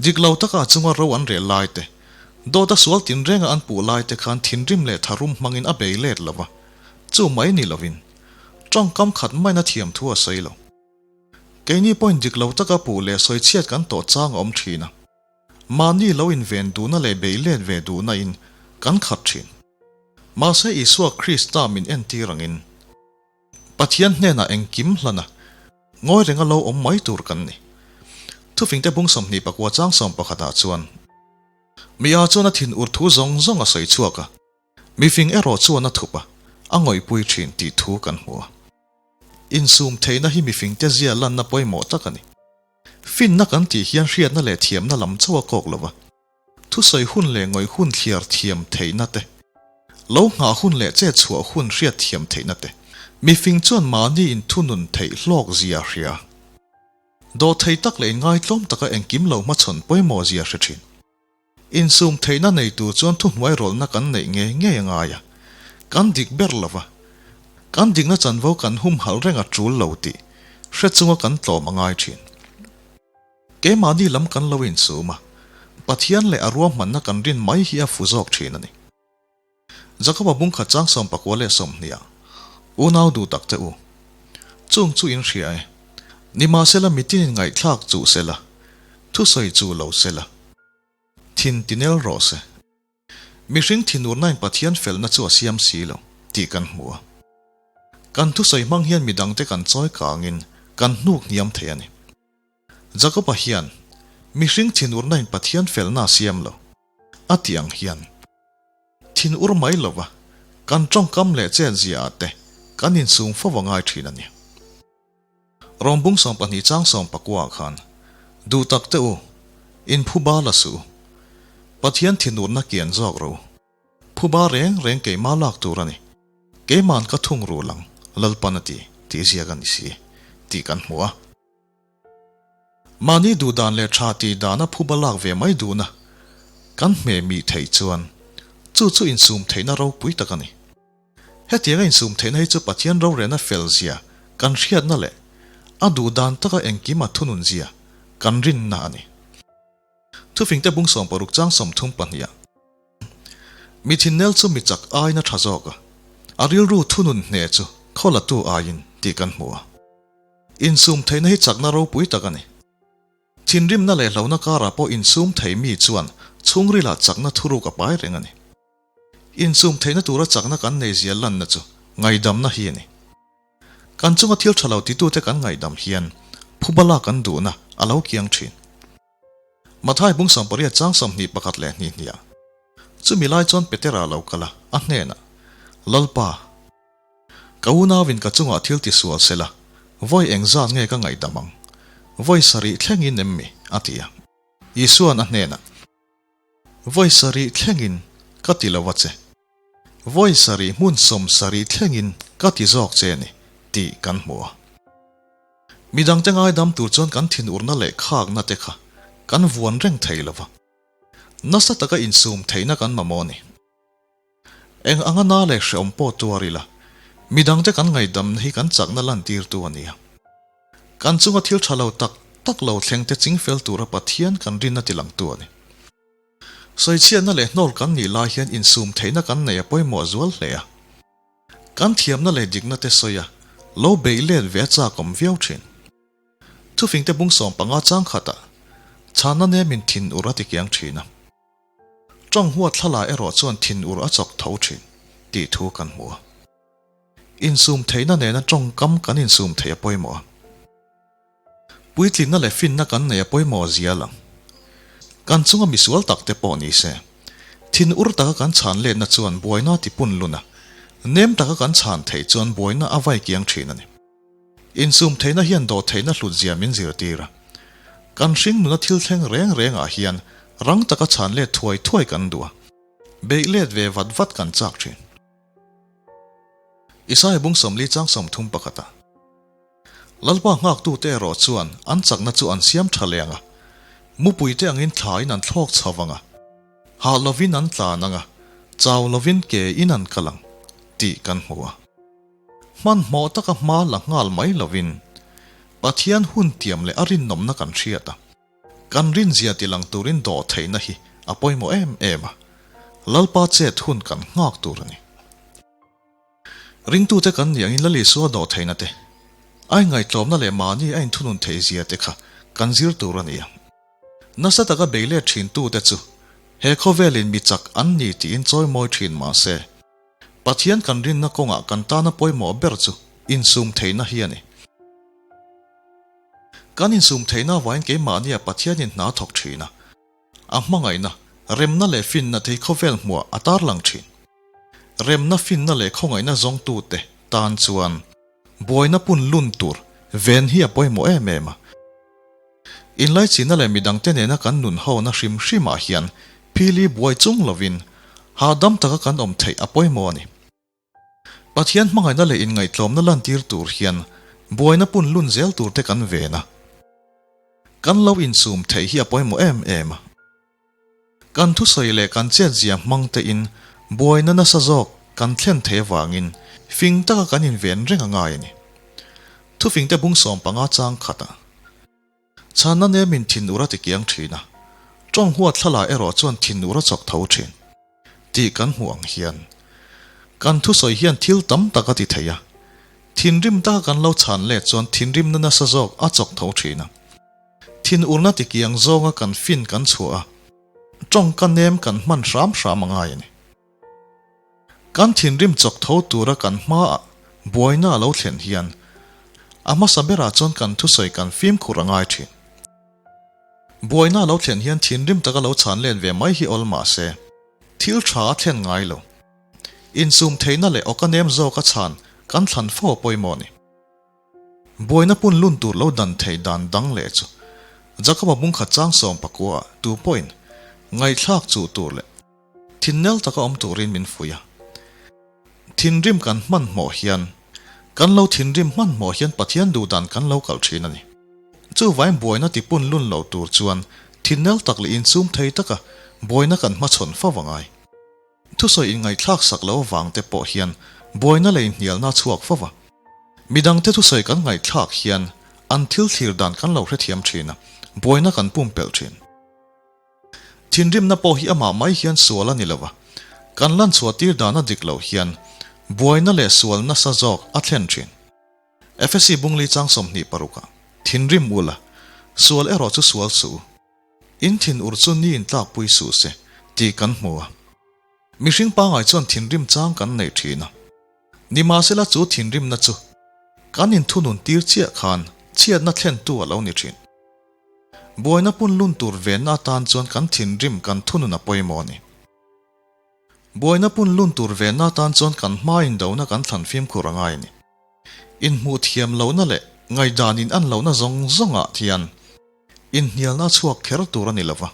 Dik lo taka a chunga ro an rel lai te, dawta sual tinrenga an puh lai te khan thinrim leh tharum hmangin a bei let lo va, chu mai ni lovin tawngkam khat maina thiam thu a sawi lo. Keini pawhin dik lo taka puh leh sawi chhiat kan tawh chang a awm thin a. Mahni lo inven duhna leh bei let ve duhna in kan khat thin. Mahse Isua Krista min entir angin Pathian hnenah engkim hlan a, ngawi renga lo awm mai tur kan ni. Thufingte bung 29 chang 11 ah chuan Mi a chuan a thin ur thu zawng zawng a sawi chhuak a, mifing erawh chuan a thup a, a ngawihpui thin tih thu kan hmu a. Insum theihna hi mifingte zia lanna pawimawh tak a ni. Finna kan tih hian hriatna leh thiamna lam chauh a kawk lo va, thusawi hun leh ngawih hun thliar thiam theihna te, lo nghah hun leh chet chhuah hun hriat thiam theihna te, mifing chuan mahni inthunun theih hlawk zia hria. Dawhthei tak leh inngaitlawm taka engkim lo hmachhawn pawimawh zia hre thin. Insum theihna nei tur chuan thuhnuai rawlhna kan neih ngei ngei a ngai a, kan dik ber lo va, kan dikna chanvo kan humhalh reng a tul lo tih hre chunga kan tlawm a ngai thin. Keimahni lam kan lo insum a, Pathian leh a ruahmanna kan rin mai hi a fu zawk thin a ni. Jakoba bungkhat chang 19 leh 20 ah, Unau duh tak te u, chung chu in hria e, nimahsela mitin in ngaihthlak chuh sela, thusawi chu lo sela, thin tinel rawh se. Mihring thinurnain Pathian felna chu a siam si lo tih kan hmu a. Kan thusawi hmang hian midangte kan chawi kangin kan hnuk hniam thei a ni. Jakoba hian mihring thinurnain Pathian felna a siam lo a tih ang hian thin ur mai lova kan tawngkam leh chetzia ah te kan insum fo a ngai thin a ni. Rawng bung 12 chang 19 ah khan duh tak te u, in phuba la suh u. Pathian thinurna kian zawk rawh u. Phuba reng reng keimah lak tur a ni. Keima'n ka thung rul ang, Lalpan a ti, tih ziak a ni si, tih kan hmu a. Mahni duh dan leh tha tih dana phuba lak ve mai duhna kan hmeh mih theih chuan chu chu insum theihna ropui tak a ni. Hetianga insum theihna hi chu Pathian rorelna fel zia kan hriatna leh a duh dan taka engkim a thunun zia kan rinna a ni. Thufingte bung 60 chang 32 ah Mi thinnel chu mi chak aiin a tha zawk a, a rilru thunun hne chu khawlatu aiin tih kan hmu a. Insum theihna hi chakna ropui tak a ni. Thinrimna leh hlauhna karah pawh insum thei mi chuan chhungrilah chakna thuruk a pai reng a ni. Insum theihna tura chakna kan nei zia lanna chu ngaihdamna hi a ni. Kan chunga thil tha lo titute kan ngaihdam hian phuba lak kan duhna a lo kiang thin. Mathai bung 80 chang 21 leh hnih hniah. Chumi lai chuan Petera a lo kal a, a hnenah, Lalpa, ka unauin ka chungah thil ti sual se la, vawi engzat nge ka ngaihdam ang? Vawi sarih thlengin em mi? a ti a. Isua'n a hnenah, Vawi sarih thlengin ka ti lo a che. Vawi sarih hmun 70 thlengin ka ti zawk che a ni, tih kan hmu a. Midangte ngaidam tur chuan kan thinurna leh khakna te kha kan vuan reng thei lo va. Nasa taka insum theihna kan mamawh a ni. Eng anga na leh hreawm pawh tuar ila, midangte kan ngaihdamna hi kan chakna lantirtu a ni a. Kan chunga thil tha lo tak tak lo thlengte chingfel tura Pathian kan rinna tilangtu a ni. Sawichhiatna leh hnawl kan nih lai hian insum theihna kan nei a pawimawh zual hle a. Kan thiamna leh dikna te sawi a, lo beih let ve a chakawm viau thin. Thufingte bung 15 chang khatah chhanna nemin thin ur a ti kiang thin a. Tawng huat thlalai erawh chuan thin ur a chawk tho thin tih thu kan hmu a. Insum theihna nena tawngkam kan insum theih a pawimawh a. Puitlinna leh finna kan nei a pawimawh zia lang. Kan chunga misual tak te pawh ni se, thin ur taka kan chhan letna chuan buaina ti pun lun a, nem taka kan chhan theih chuan buaina a vai kiang thin a ni. Insum theihna hian dawh theihna hlut zia min zirtir a. Kan hring nuna thil thleng reng rengah hian rang taka chhan let thuai thuai kan duh a, beih let ve vat vat kan chak thin. Isaiah bung 40 chang 30 pakhata. Lalpa nghaktute erawh chuan an chakna chu an siam tha leh ang a, mupuite angin thlain an thlawk chho vang a, hah lovin an tlan ang a, chau lovin ke in an kal ang, tih kan hmu a. Hmanhmawh taka hma la nghal mai lovin Pathian hun tiam leh a rinnawmna kan hriat a, kan rinzia tilang turin dawh theihna hi a pawimawh em em a, Lalpa chet hun kan nghak tur a ni. Ringtute kan nih angin Lal Isua dawh theihna te, a inngaihtlawmna leh mahni a inthunun theih zia te kha kan zir tur a ni a. Nasa taka bei let thintute chu he khawvelin mi chak an ni tiin chawimawi thin mah se, Pathian kan rinna kawngah kan tana pawimawh ber chu insum theihna hi a ni. Kan insum theihna avangin keimahnia Pathianin hna thawk thin a. A hmangaihna, remna leh finna te hi khawvel hmuah a tarlang thin. Remna, finna leh khawngaihna zawngtute tan chuan buaina pun lun tur ven hi a pawimawh em em a. Inlaichina leh midangte nena kan nun hona hrim hrimah hian phili buai chung lovin hahdam taka kan awm theih a pawimawh a ni. Pathian hmangaihna leh inngaihtlawmna lantir tur hian buaina pun lun zel tur te kan ven a. Kan lo insum theih hi a pawimawh em em a. Kan thusawi leh kan chetzia hmang tein buaina nasa zawk kan thlen thei avangin fing taka kan inven reng a ngai a ni. Thufingte bung 15 chang khatah. Chhanna nemin thinur a ti kiang thin a, tawng huat thlalai erawh chuan thinur a chawk tho thin tih kan hmuh ang hian kan thusawi hian thil tam tak a ti thei a, thinrim taka kan lo chhan let chuan thinrimna nasa zawk a chawk tho thin a, thinurna ti kiang zawnga kan fin kan chhuah a, tawngka nem kan hman hram hram a ngai a ni. Kan thinrim chawk tho tura kan hmaah buaina a lo thlen hian a hmasa berah chuan kan thusawi kan fimkhur a ngai thin. Buaina a lo thlen hian thinrim taka lo chhan len ve mai hi awl mah se, thil tha a thlen ngai lo. Insum theihna leh awka nem zawka chhan kan thlan fo a pawimawh a ni. Buaina pun lun tur lo dan theih dan dang leh chu Jakoba bungkhat chang 19 ah tu pawhin ngaihthlak chuh tur leh Thinnel taka awm turin min fuih a. Thinrim kan hmanhmawh hian, kan lo thinrim hmanhmawh hian Pathian duhdan kan lo kalh thin a ni. Chuvain buaina ti pun lun lo tur chuan thinnel tak leh insum thei taka buaina kan hmachhawn fo a ngai. Thusawi inngaihthlak sak lo avang te pawh hian buaina leh inhnialna a chhuak fo va. Midangte thusawi kan ngaihthlak hian an thil thlir dan kan lo hrethiam thin a, buaina kan pumpelh thin. Thinrimna pawh hi amah mai hian sual a ni lo a, kan lan chhuah tir dan a dik loh hian buaina leh sual nasa zawk a thlen thin. Efesi bungli chang 26 ah, Thinrim ula, sual erawh chu sual suh u. In thin ur chu ni in tlakpui suh se, tih kan hmu a. Mihring pangai chuan thinrim chang kan nei thin a. Nimahsela chu thinrimna chu kan inthunun tir chiah khan chhiatna thlentu a lo ni thin. Buaina punlun tur venna atan chuan kan thinrim kan thunun a pawimawh a ni. Buaina punlun tur venna atan chuan kan hma indona kan thlan fimkhur a ngai a ni. Inhmuh thiam lohna leh ngaihdan in an lohna zawng zawngah thian inhnialna a chhuak kher tur a ni lova.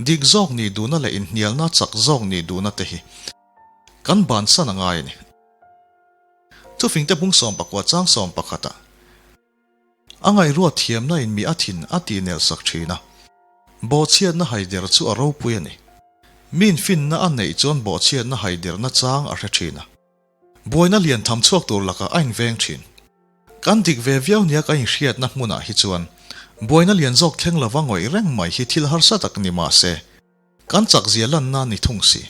Dik zawk nih duhna leh inhnialna chak zawk nih duhna te hi kan bansan a ngai a ni. Thufingte bung 19 chang 11 ah a ngaihruat thiamna in mi a thin a tih nel sak thin a, bawhchhiatna haider chu a ropui a ni. Min finna a neih chuan bawhchhiatna haiderna chang a hre thin a. Buaina lian tham chhuak tur lakah a inveng thin. Kan dik ve viau nia ka inhriatna hmunah hi chuan buaina lian zawk thleng lova ngawih reng mai hi thil harsa tak ni mah se, kan chakzia lanna ni thung si.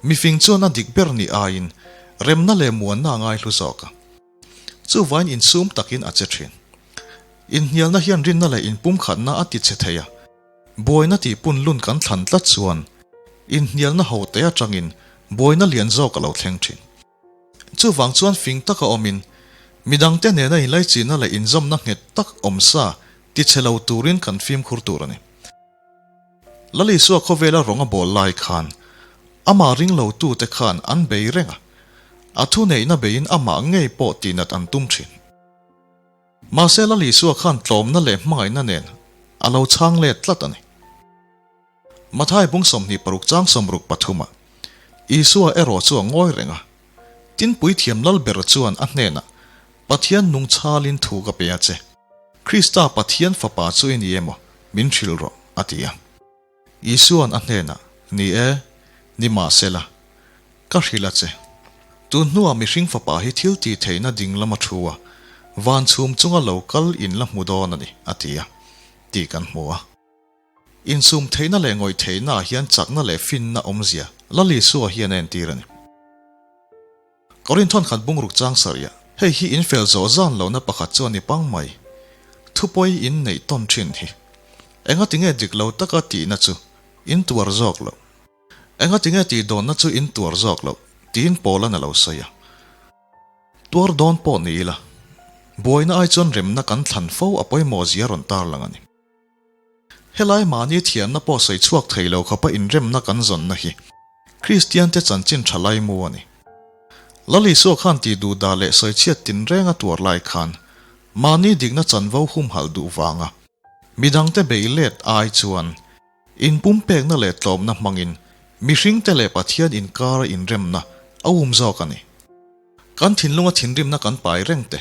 Mifing chuan a dik ber ni aiin remna leh muanna a ngaihlu zawk a. Chuvain insum takin a che thin. Inhnialna hian rinna leh inpumkhatna a ti che thei a. Buaina tih punlun kan thlan tlat chuan inhnialna ho te atangin buaina lian zawk a lo thleng thin. Chuvang chuan fing taka awmin midangte nena inlaichihna leh inzawmna nghet tak awm sa tichhe lo turin kan fimkhur tur a ni. Lal Isua khawvela rawng a bawl lai khan amah ring lo tute khan an bei reng a, a thuneihna beiin amah ngei pawh tihnat an tum thin. Mahse Lal Isua khan tlawmna leh hmangaihna nen a lo chhang let tlat a ni. Mathai bung 26 chang 63 ah Isua erawh chu a ngawi reng a, tin puithiam lal ber chuan a hnenah, Pathian nung chhalin thu ka pe a che, Krista Pathian fapa chu i ni emaw min hrilh rawh, a ti a. Isua'n a hnenah, Ni e, ni mahsela, ka hrilh a che. Tun hnuah mihring fapa hi thil tih theihna ding lama thu a, van chhum chunga lo kal in la hmu dawn a ni, a ti a, tih kan hmu a. Insum theihna leh ngawih theihnaah hian chakna leh finna awmzia Lal Isua hian a entir a ni. Korinthon khat bungruk chang sarih hei hi in fel zawh zan lohna pakhat chu a ni pang mai. Thupawi in neih tawn thin hi. Enga tinge dik lo taka tihna chu in tuar zawk loh? Enga tinge tih dawnna chu in tuar zawk loh? tiin Paula'n a lo sawi a. Tuar dawn pawh ni ila, buaina ai chuan remna kan thlan fo a pawimawh zia rawn tarlang a ni. Helai mahni thiamna pawh sawi chhuak thei lo khawpa inremna kan zawnna hi Kristiante chanchin tha laimu a ni. Lal Isua khan tih duh dah leh sawi chhiat tinreng a tuar lai khan mahni dikna chanvo humhalh duh vanga midangte bei let ai chuan inpumpekna leh tlawmna hmangin mihringte leh Pathian inkara inremna a um zawk a ni. Kan thinlunga thinrimna kan pai reng te,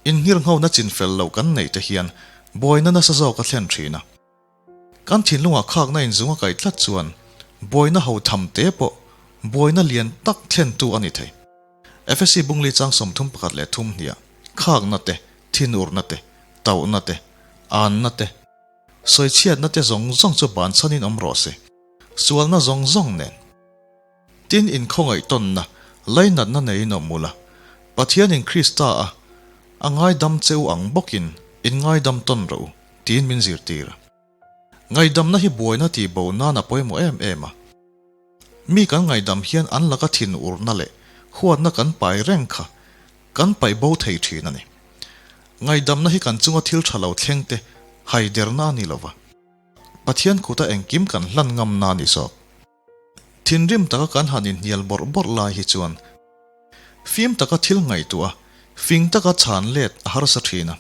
inngirnghona chinfel loh kan neih te hian buaina nasa zawk a thlen thin a. Kan thinlungah khakna inzung a kaih tlat chuan buaina ho tham te pawh buaina lian tak thlentu a ni thei. Efesi bungli chang 31 leh thum hniah khakna te, thinurna te, tauhna te, anna te, sawichhiatna te zawng zawng chu banchhanin awm rawh se, sualna zawng zawng nen. Tin, inkhawngaih tawnna, lainatna neiin awm ula, Pathianin Krista a a ngaidam che u ang bawkin in ngaidam tawn rawh u, tiin min zirtir a. Ngaihdamna hi buaina tih bo nan a pawimawh em em a. Mi kan ngaihdam hian an laka thinurna leh huatna kan pai reng kha kan paih bo thei thin a ni. Ngaihdamna hi kan chunga thil tha lo thleng te haiderna a ni lova, Pathian kuta engkim kan hlan ngamna a ni zawk. Thinrim taka kan han inhnial bawrh bawrh lai hi chuan fim taka thil ngaihtuah a, fing taka chhan let a harsa thin a.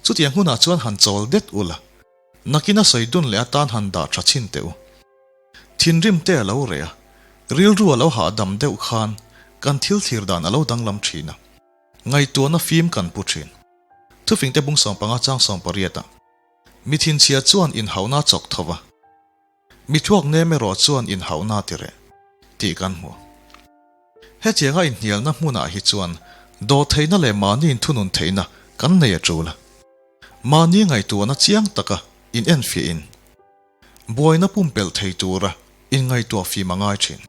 Chutiang hunah chuan han chawl det ula, nakin a sawi dun leh atan han dah tha chhin teh u. Thinrim te a lo reh a, rilru a lo hahdam deuh khan kan thil thlir dan a lo danglam thin a, ngaihtuahna fim kan pu thin. Thufingte bung 15 chang 18 ah mi thinchhia chuan inhauhna a chawk tho va. Mi thuak nem erawh chuan inhauhna ti reh tih kan hmu. Hetianga inhnialna hmunah hi chuan dawhtheihna leh mahni inthunun theihna kan nei a tul a. Mahni ngaihtuahna chiang taka in enfiahin buaina pumpelh thei tura inngaihtuah fim a ngai thin.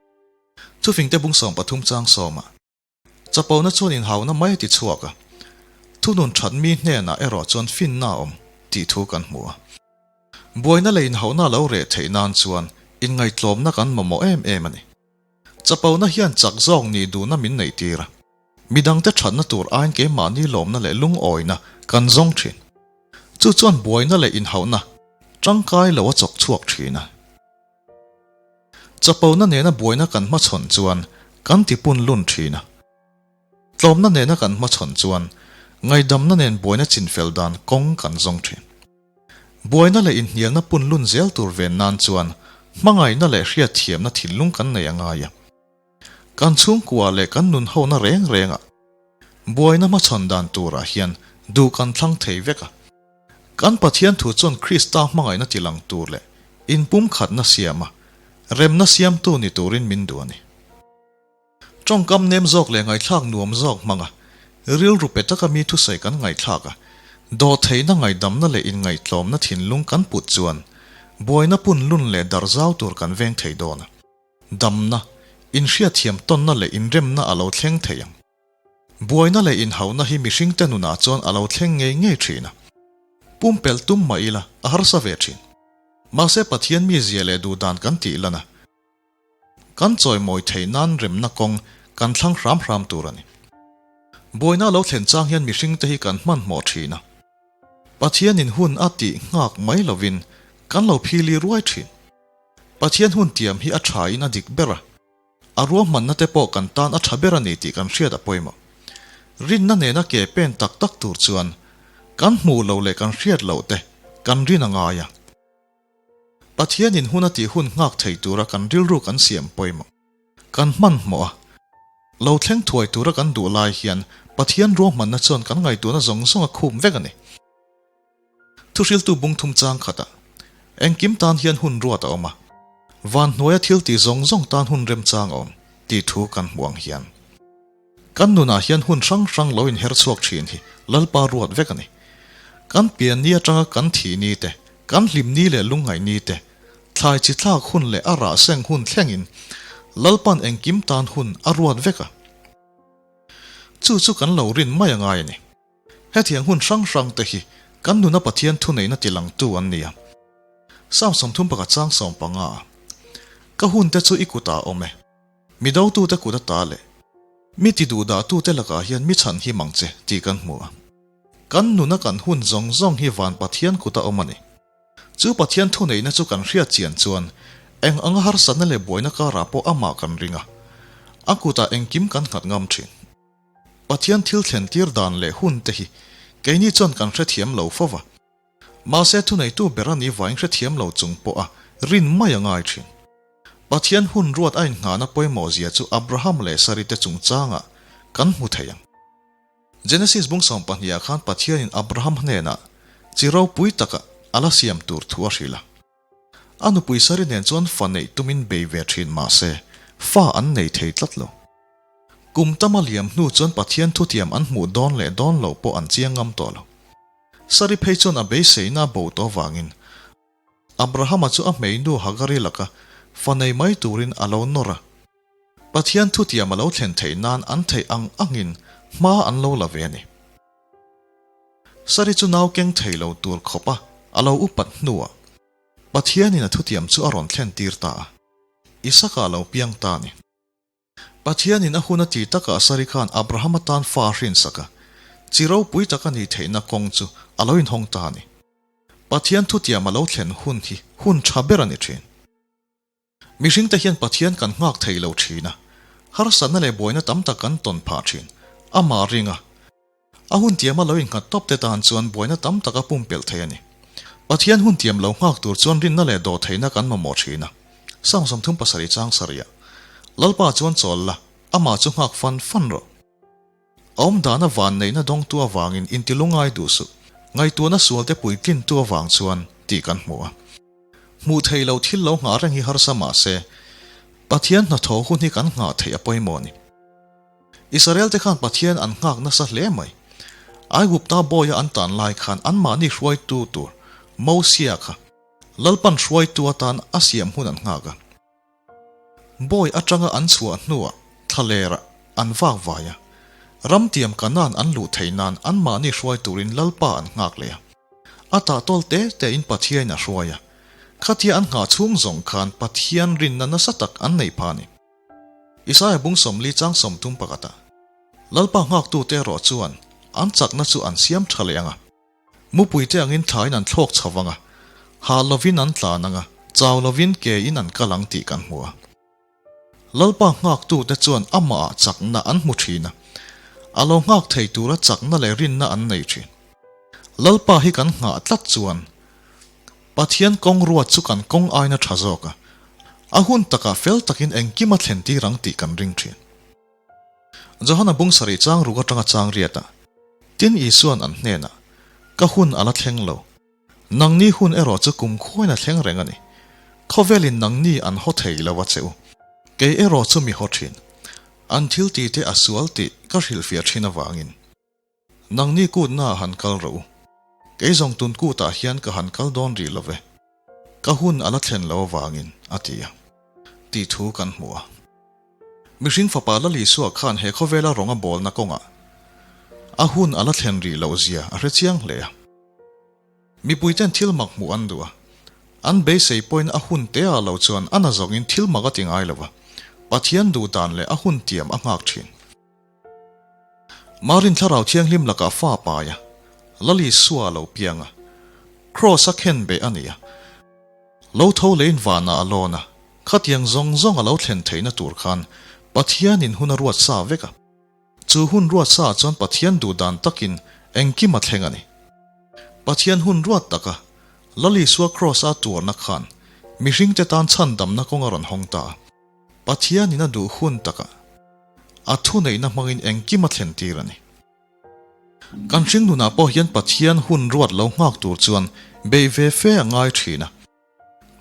Thufingte bung 13 chang sawmah Chapona chuan inhauna mai a ti chhuak a, thunun that mi hnenah erawh chuan finna a awm tih thu kan hmu a. Buaina leh inhauna lo reh theih nan chuan inngaihtlawmna kan mamawh em em a ni. Chapona hian chak zawk nih duhna min neih tir a, midangte thatna tur aiin keimahni lawmna leh lungawina kan zawng thin. Chu chuan buaina leh inhauhna tangkai lo a chawk chhuak thin a. Chapona nena buaina kan hmachhawn chuan kan tipun lun thin a. Tlawmna nena kan hmachhawn chuan ngaidamna nen buaina chinfel dan kawng kan zawng thin. Buaina leh inhnialna pun lun zel tur ven nan chuan hmangaihna leh hriatthiamna thinlung kan nei a ngai a. Kan chhungkua leh kan nun hona reng rengah buaina hmachhawn dan turah hian duh kan thlang thei vek a. Kan Pathian thu chuan Krista hmangaihna tilang tur leh inpumkhatna siama remna siamtu ni turin min duh a ni. Tawngkam nem zawk leh ngaihthlak nuam zawk hmanga rilru pe taka mi thusawi kan ngaihthlak a, dawhtheihna ngaihdamna leh inngaihtlawmna thinlung kan put chuan buaina punlun leh darh zau tur kan veng thei dawn a. Damna, inhriatthiam tawnna leh inremna a lo thleng thei ang. Buaina leh inhauhna hi mihringte nunah chuan a lo thleng ngei ngei thin a. Pumpelh tum mah ila a harsa ve thin. Mahse Pathian mizia leh duhdan kan tih lan a. Kan chawimawi theih nan remna kawng kan thlang hram hram tur a ni. Buaina lo thlen chang hian mihringte hi kan hmanhmawh thin a. Pathianin hun a tih nghak mai lovin kan lo phili ruai thin. Pathian hun tiam hi a tha in a dik ber a. A ruahmanna te pawh kan tan a tha ber a ni tih kan hriat a pawimawh. Rinna nena ke pen tak tak tur chuan kan hmuh loh leh kan hriat loh te kan rin a ngai a. Pathianin hun a tih hun nghak thei tura kan rilru kan siam pawimawh. Kan hmanhmawh a. Lo thleng thuai tura kan duh lai hian Pathian ruahmanna chuan kan ngaihtuahna zawng zawng a khum vek a ni. Thuhriltu bung thum chang khatah engkim tan hian hun ruat a awm a, van hnuaia thil tih zawng zawng tan hun remchang a awm tih thu kan hmuh ang hian kan nunah hian hun hrang hrang lo inher chhuak thin hi Lalpa ruat vek a ni. Kan pian ni atanga kan thih ni te, kan hlim ni leh lungngaih ni te, thlai chi thlak hun leh a rah seng hun thlengin Lalpa'n engkim tan hun a ruat vek a. Chu chu kan lo rin mai a ngai a ni. Hetiang hun hrang hrang te hi kan nuna Pathian thuneihna tilangtu an ni a. Psalm 31 chang 15 a, Ka hun te chu i kutah a awm e, mi dotute kut ata leh mi ti duhdahtute lakah hian mi chhan him ang che tih kan hmu a. Kan nuna kan hun zawng zawng hi van Pathian kuta awm a ni. Chu Pathian thuneihna chu kan hriat chian chuan eng anga harsatna leh buaina karah pawh amah kan ring a, a kutah engkim kan nghat ngam thin. Pathian thil thlen tir dan leh hun te hi keini chuan kan hrethiam lo fo va. Mahse thuneitu ber a nih vain hrethiam lo chung pawh a rin mai a ngai thin. Pathian hun ruat a inngahna pawimawh zia chu Abraham leh Sari te chungchangah kan hmu thei ang. Genesis bung 12 ah khan Pathianin Abraham hnenah chi ropui taka a la siam tur thu a hrilh a. A nupui Sari nen chuan fa neih tumin bei ve thin mahse fa an nei thei tlat lo. Kum tama liam hnu chuan Pathian thutiam an hmuh dawn leh dawn loh pawh an chiang ngam tawh lo. Sari phei chuan a beiseina a bo tawh avangin Abrahama chu a hmeinu Hagari laka fa nei mai turin a lo nawr a. Pathian thutiam a lo thlen theih nan an theih ang angin hma an lo la ve a ni. Sari chu nau keng thei lo tur khawpa a lo upat hnuah Pathianin a thutiam chu a rawn thlen tir ta a, Isaka a lo piang ta a ni. Pathianin a hun a ti takah Sari khan Abrahama tan fa a hrinsak a, chi ropui tak a nih theihna kawng chu a lo inhawng ta a ni. Pathian thutiam a lo thlen hun hi hun tha ber a ni thin. Mihringte hian Pathian kan nghak thei lo thin a, harsatna leh buaina tam tak kan tawn phah thin. Amah ring a, a hun tiama lo innghat tawp te tan chuan buaina tam tak a pumpelh thei a ni. Pathian hun tiam lo nghak tur chuan rinna leh dawhtheihna kan mamawh thin a. Psalm 37 chang sarih ah, Lalpa chuan chawl la, amah chu nghak fan fan rawh. A awmdana vanneihna dawngtu avangin intilungai duh suh, ngaihtuahna sualte puitlintu avang chuan tih kan hmu a. Hmuh theih loh thil lo nghah reng hi harsa mah se, Pathian hnathawh hun hi kan nghah theih a pawimawh a ni. Israel te khan Pathian an nghak nasa hle mai. Aigupta bawia an tan lai khan anmahni hruaitu tur Mosia kha Lalpan hruaitu atan a siam hun an nghak a. Bawi atanga an chhuah hnuah thlalerah an vak vai a, ramtiam Kanaan an luh theih nan anmahni hruai turin Lalpa an nghak leh a. A tahtawl te tein Pathiain a hruai a, khatia an nghah chhung zawng khan Pathian rinna nasa tak an nei pha a ni. Isaia bung 40 chang 30 pakhatah, Lalpa nghaktute erawh chuan an chakna chu an siam tha leh ang a. Mupuite angin thlain an thlawk chho vang a, hah lovin an tlan ang a, chau lovin ke in an kal ang tih kan hmu a. Lalpa nghaktute chuan amahah chakna an hmu thin a, a lo nghak thei tura chakna leh rinna an nei thin. Lalpa hi kan nghah tlat chuan Pathian kawng ruat chu kan kawng aina tha zawk a, a hun takah fel takin engkim a thlen tir ang tih kan ring thin. Johana bung sarih chang ruk atanga chang riatah, Tin Isuan an hnenah, Ka hun a la thleng lo. Nangni hun erawh chu kum khuain a thleng reng a ni. Khawvelin nangni an haw thei lo a che u. Kei erawh chu mi haw thin. An thil tite a sual tih ka hrilhfiah thin avangin. Nangni kutna ah han kal rawh u. Kei zawng tun kutah hian ka han kal dawn rih lo ve. Ka hun a la thlen lo avangin, a ti a. Tih thu kan hmu a. Mihring fapa Lal Isua khan he khawvela rawng a bawlna kawngah a hun a la thlen rih loh zia a hre chiang hle a. Mipuiten thil mak hmuh an duh a, an beisei pawhin a hun te ah lo chuan a na zawngin thil mak a ti ngai lo va, Pathian duh dan leh a hun tiam a nghak thin. Marin Thlarau Thianghlim lakah fa pai a, Lal Isua a lo piang a, Kraws a khen beh a ni a. Lo tho leiin vanah a lawn a, khatiang zawng zawng a lo thlen theihna tur khan Pathianin hun a ruat sa vek a. Chu hun ruat saah chuan Pathian duh dan takin engkim a thleng a ni. Pathian hun ruat taka Lal Isua Kraws a tuarna khan mihringte tan chhandamna kawng a rawn hawng ta a. Pathianin a duh hun takah a thuneihna hmangin engkim a thlen tir a ni. Kan hringnunah pawh hian Pathian hun ruat lo nghak tur chuan beih ve fe a ngai thin a.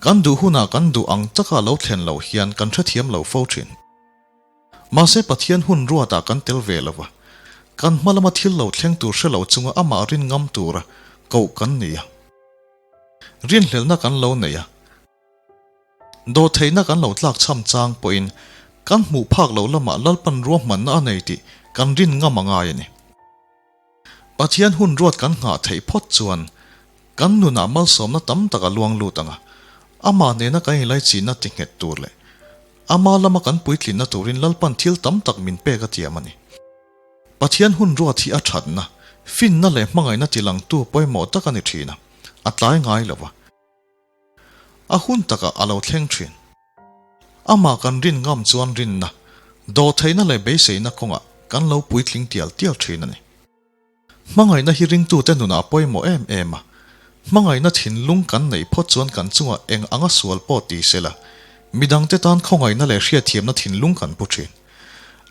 Kan duh hunah kan duh ang taka lo thlen loh hian kan hrethiam lo fo thin. Mahse Pathian hun ruatah kan tel ve lo va, kan hma lama thil lo thleng tur hre lo chunga amah rin ngam tura koh kan ni a. Rinhlelhna kan lo nei a. Dawhtheihna kan lo tlak chham chang pawhin kan hmuh phak loh lamah Lalpan ruahmanna a nei tih kan rin ngam a ngai a ni. Pathian hun ruat kan nghah theih phawt chuan kan nunah malsawmna tam tak a luang lut ang a, amah nena kan inlaichinna ti nghet tur leh ama lama kan puitlinna turin Lalpan thil tam tak min pek a tiam a ni. Pathian hun ruat hi a thatna, finna leh hmangaihna tilangtu pawimawh tak a ni thin a, a tlai ngai lo va. A hun takah a lo thleng thin. Amah kan rin ngam chuan rinna, dawhtheihna leh beiseina kawngah kan lo puitling tial tial thin a ni. Hmangaihna hi ringtute nunah a pawimawh em em a. Hmangaihna thinlung kan neih phawt chuan kan chungah eng anga sual pawh ti sela, midangte tan khawngaihna leh hriatthiamna thinlung kan pu thin.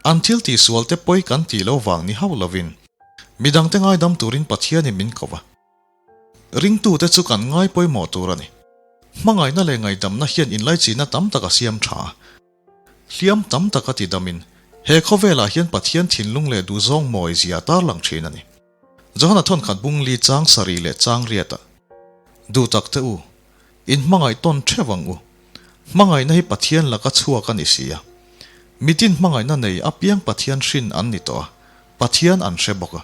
An thil tihsualte pawi kan tih lo vang ni hauh lovin, midangte ngaidam turin Pathianin min ko va. Ringtute chu kan ngai pawimawh tur a ni. Hmangaihna leh ngaihdamna hian inlaichihna tam tak a siam tha a. Hliam tam tak a tidamin, he khawvelah hian Pathian thinlung leh duhzawng mawi zia a tarlang thin a ni. Johana thawnkhat bung li chang sarih leh chang riatah, Duh tak te u, in hmangaih tawn theuh ang u. Hmangaihna hi Pathian laka chhuak a ni si a. Mitin hmangaihna nei apiang Pathian hrin an ni tawh a, Pathian an hre bawk a.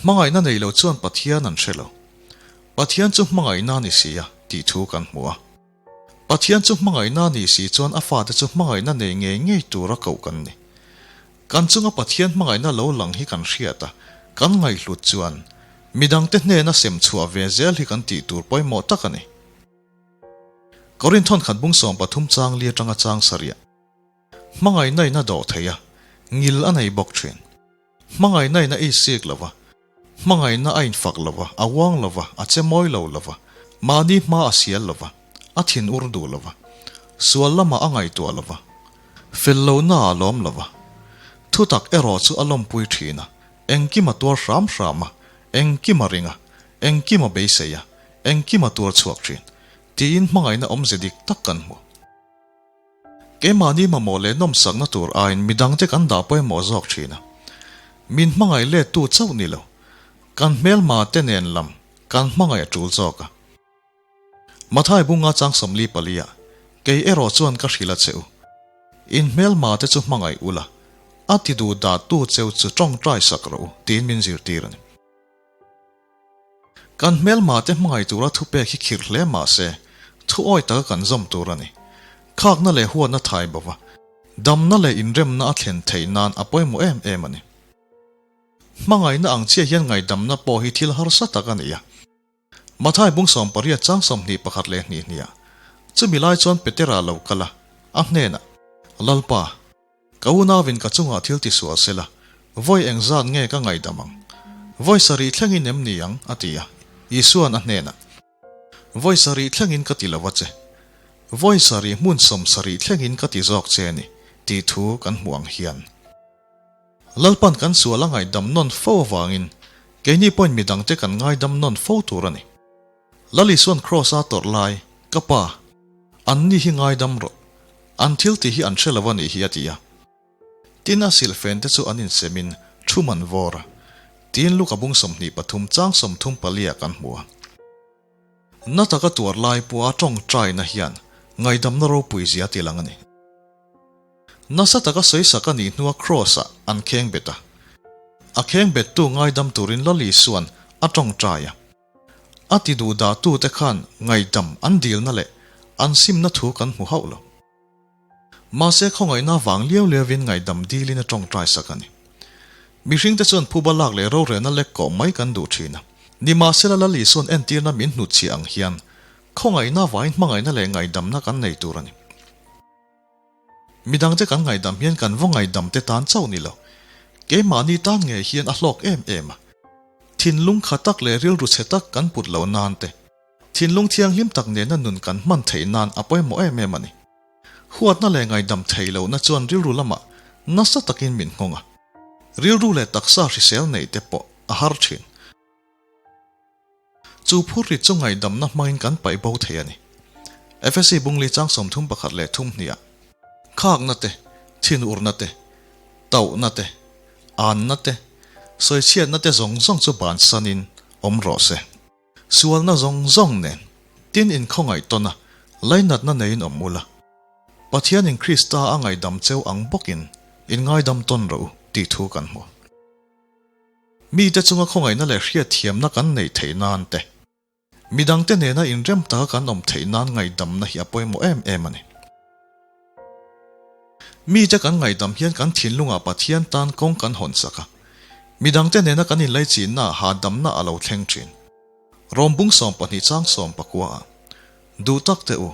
Hmangaihna nei lo chuan Pathian an hre lo. Pathian chu hmangaihna a ni si a, tih thu kan hmu a. Pathian chu hmangaihna a nih si chuan a fate chu hmangaihna nei ngei ngei tura koh kan ni. Kan chunga Pathian hmangaihna lo lang hi kan hriat a, kan ngaihhlut chuan midangte hnena sem chhuah ve zel hi kan tih tur pawimawh tak a ni. Korinthon khat bung 13 chang li atanga chang sarih. Hmangaihna in a dawh thei a, ngil a nei bawk thin. Hmangaihna in a ei sik lo va, hmangaihna a infak lo va, a uang lo va, a che mawi lo lo va, mahni hma a sial lo va, a thin ur duh lo va, sual lamah a ngaihtuah lo va, fel lohna a lawm lo va. Thutak erawh chu a lawmpui thin a, engkim a tuar hram hram a, engkim a ring a, engkim a beisei a, engkim a tuar chhuak thin, tiin hmangaihna awmze dik tak kan hmu. Keimahni mamawh leh nawmsakna tur aiin midangte kan dah pawimawh zawk thin a. Min hmangaih lettu chauh ni lo, kan hmelma te nen lam kan hmangaih a tul zawk a. Mathai bunga chang 44 ah, Kei erawh chuan ka hrilh a che u. In hmelma te chu hmangaih ula, a ti duh dahtu cheu chu tawngtai sak rawh u, tiin min zirtir a ni. Kan hmelma te hmangaih tura thupek hi khirh hle mah se, thu awi taka kan zawm tur a ni. Khakna leh huatna thai bova, damna leh inremna a thlen theih nan a pawimawh em em a ni. Hmangaihna ang chiah hian ngaihdamna pawh hi thil harsa tak a ni a. Mathai bung 80 chang 21 leh hnih hniah chumi lai chuan Petera lo kal a, a hnenah, Lalpa, ka unauin ka chungah thil ti sual se la, vawi engzat nge ka ngaihdam ang? Vawi sarih thlengin em ni ang? a ti a. Isua'n a hnenah, Vawi sarih thlengin ka ti lo a che. Vawi sarih hmun 70 thlengin ka ti zawk che a ni, tih thu kan hmuh ang hian. Lalpan kan sual a ngaihdam nawn fo avangin keini pawhin midangte kan ngaidam nawn fo tur a ni. Lal Isua'n Kraws-a tawrh lai, Ka Pa, anni hi ngaidam rawh. An thil tih hi an hre lo a nih hi a ti a. Tin a silhfen te chu an insemin thu man vawr a. Tin Luka bung 23 chang 34 ah kan hmu a. Na taka tuar lai pawha tawngtaina hian ngaidamna ropui zia a tilang a ni. Nasa taka sawisak a nih hnua Kraws-ah an kheng bet a. A kheng bettu ngaidam turin Lal Isua'n a tawngtai a. A ti duh dahtute khan ngaihdam an dilna leh an simna thu kan hmu hauh lo. Mahse khawngaihna vang liau liauin ngaihdam dilin a tawngtai sak a ni. Mihringte chuan phuba lak leh rorelna lek kawh mai kan duh thin a. Nimahsela Lal Isua'n entirna min hnutchhiah ang hian khawngaihna vangin hmangaihna leh ngaihdamna kan nei tur a ni. Midangte kan ngaihdam hian kan va ngaihdamte tan chauh ni lo. Keimahni tan ngei hian a hlawk em em a. Thinlung kha tak leh rilru chhe tak kan put loh nan te, thinlung thianghlim tak nena nun kan hman theih nan a pawimawh em em a ni. Huatna leh ngaihdam theih lohna chuan rilru lamah nasa takin min nghawng a. Rilru leh taksa hrisel neih te pawh a har thin. Chu phurrit chu ngaihdamna hmangin kan paih bo thei a ni. Efesi bungli chang 31 leh thum hniah khakna te, thinurna te, tauhna te, anna te, sawichhiatna te zawng zawng chu bansanin awm rawh se. Sualna zawng zawng nen tin inkhawngaih tawn a, lainatna neiin awm ula. Pathianin Krista a ngaihdam cheu ang bawkin in ngaidam tawn rawh u tih thu kan hmu. Mite chunga khawngaihna leh hriatthiamna kan neih theih nan te, midangte nena inrem taka kan awm theih nan ngaihdamna hi a pawimawh em em a ni. Mite kan ngaihdam hian kan thinlungah Pathian tan kawng kan hawn sak a, midangte nena kan inlaichinnaah hahdamna a lo thleng thin. Rawm bung 12 chang 19 ah, Duh tak teh u,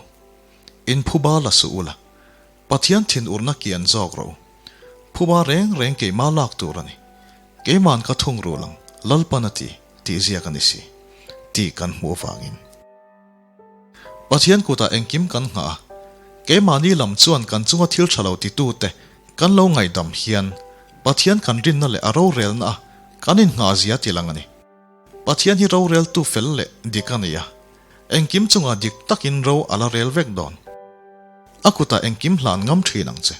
inphuba la suh ula, Pathian thinurna kian zawk rawh u. Phuba reng reng keimah lak tur a ni. Keima'n ka thung rul ang, Lalpan a ti, tih ziak a ni si, tih kan hmuh avangin. Pathian kutah engkim kan nghah a, keimahni lam chuan kan chunga thil tha lo titute kan lo ngaihdam hian Pathian kan rinna leh a rorelna a kan innghah zia ti lang a ni. Pathian hi roreltu fel leh dik a ni a, engkim chungah dik takin ro a la rel vek dawn. A kutah engkim hlan ngam thin ang che.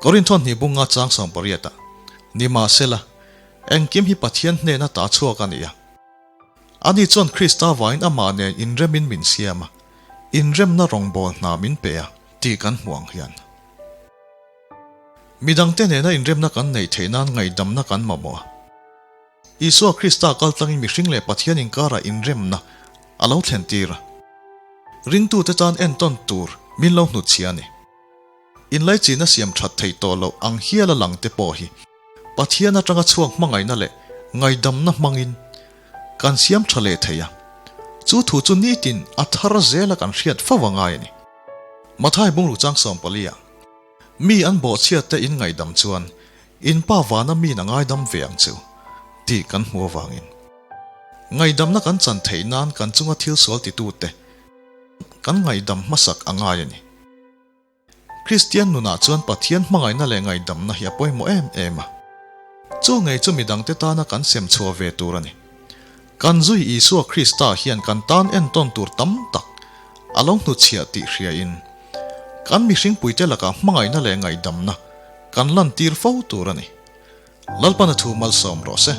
Korinthawn hnih bunga chang 18 ah, Nimahsela, engkim hi Pathian hnena ta chhuak a ni a. Ani chuan Krista vain amah nen inremin min siam a, inremna rawngbâwl hna min pe a tih kan hmuh ang hian. Midangte nena inremna kan neih theih nan ngaihdamna kan mamawh a. Isua Krista kaltlangin mihring leh Pathian inkarah inremna a lo thlentir a. Ringtute tan entawn tur min lo hnutchhia a ni. Inlaichinna siam that theih tawh loh ang hial a lang te pawh hi Pathian atanga chhuak hmangaihna leh ngaihdamna hmangin kan siam tha leh thei a. Chu thu chu nitin a thar zela kan hriat fo a ngai a ni. Mathai bungruk chang 14 ah, Mi an bawhchhiat te in ngaihdam chuan in pa vana miin a ngaidam ve ang chu tih kan hmu avangin ngaihdamna kan chan theih nan kan chunga thil sual titute kan ngaihdam hmasak a ngai a ni. Kristian nunah chuan Pathian hmangaihna leh ngaihdamna hi a pawimawh em em a. Chu ngei chu midangte tana kan sem chhuah ve tur a ni. Kan zui Isua Krista hian kan tan entawn tur tam tak a lo hnuchhiah tih hriain, kan mihringpuite lakah hmangaihna leh ngaihdamna kan lantir fo tur a ni. Lalpana thu malsawm rawh se.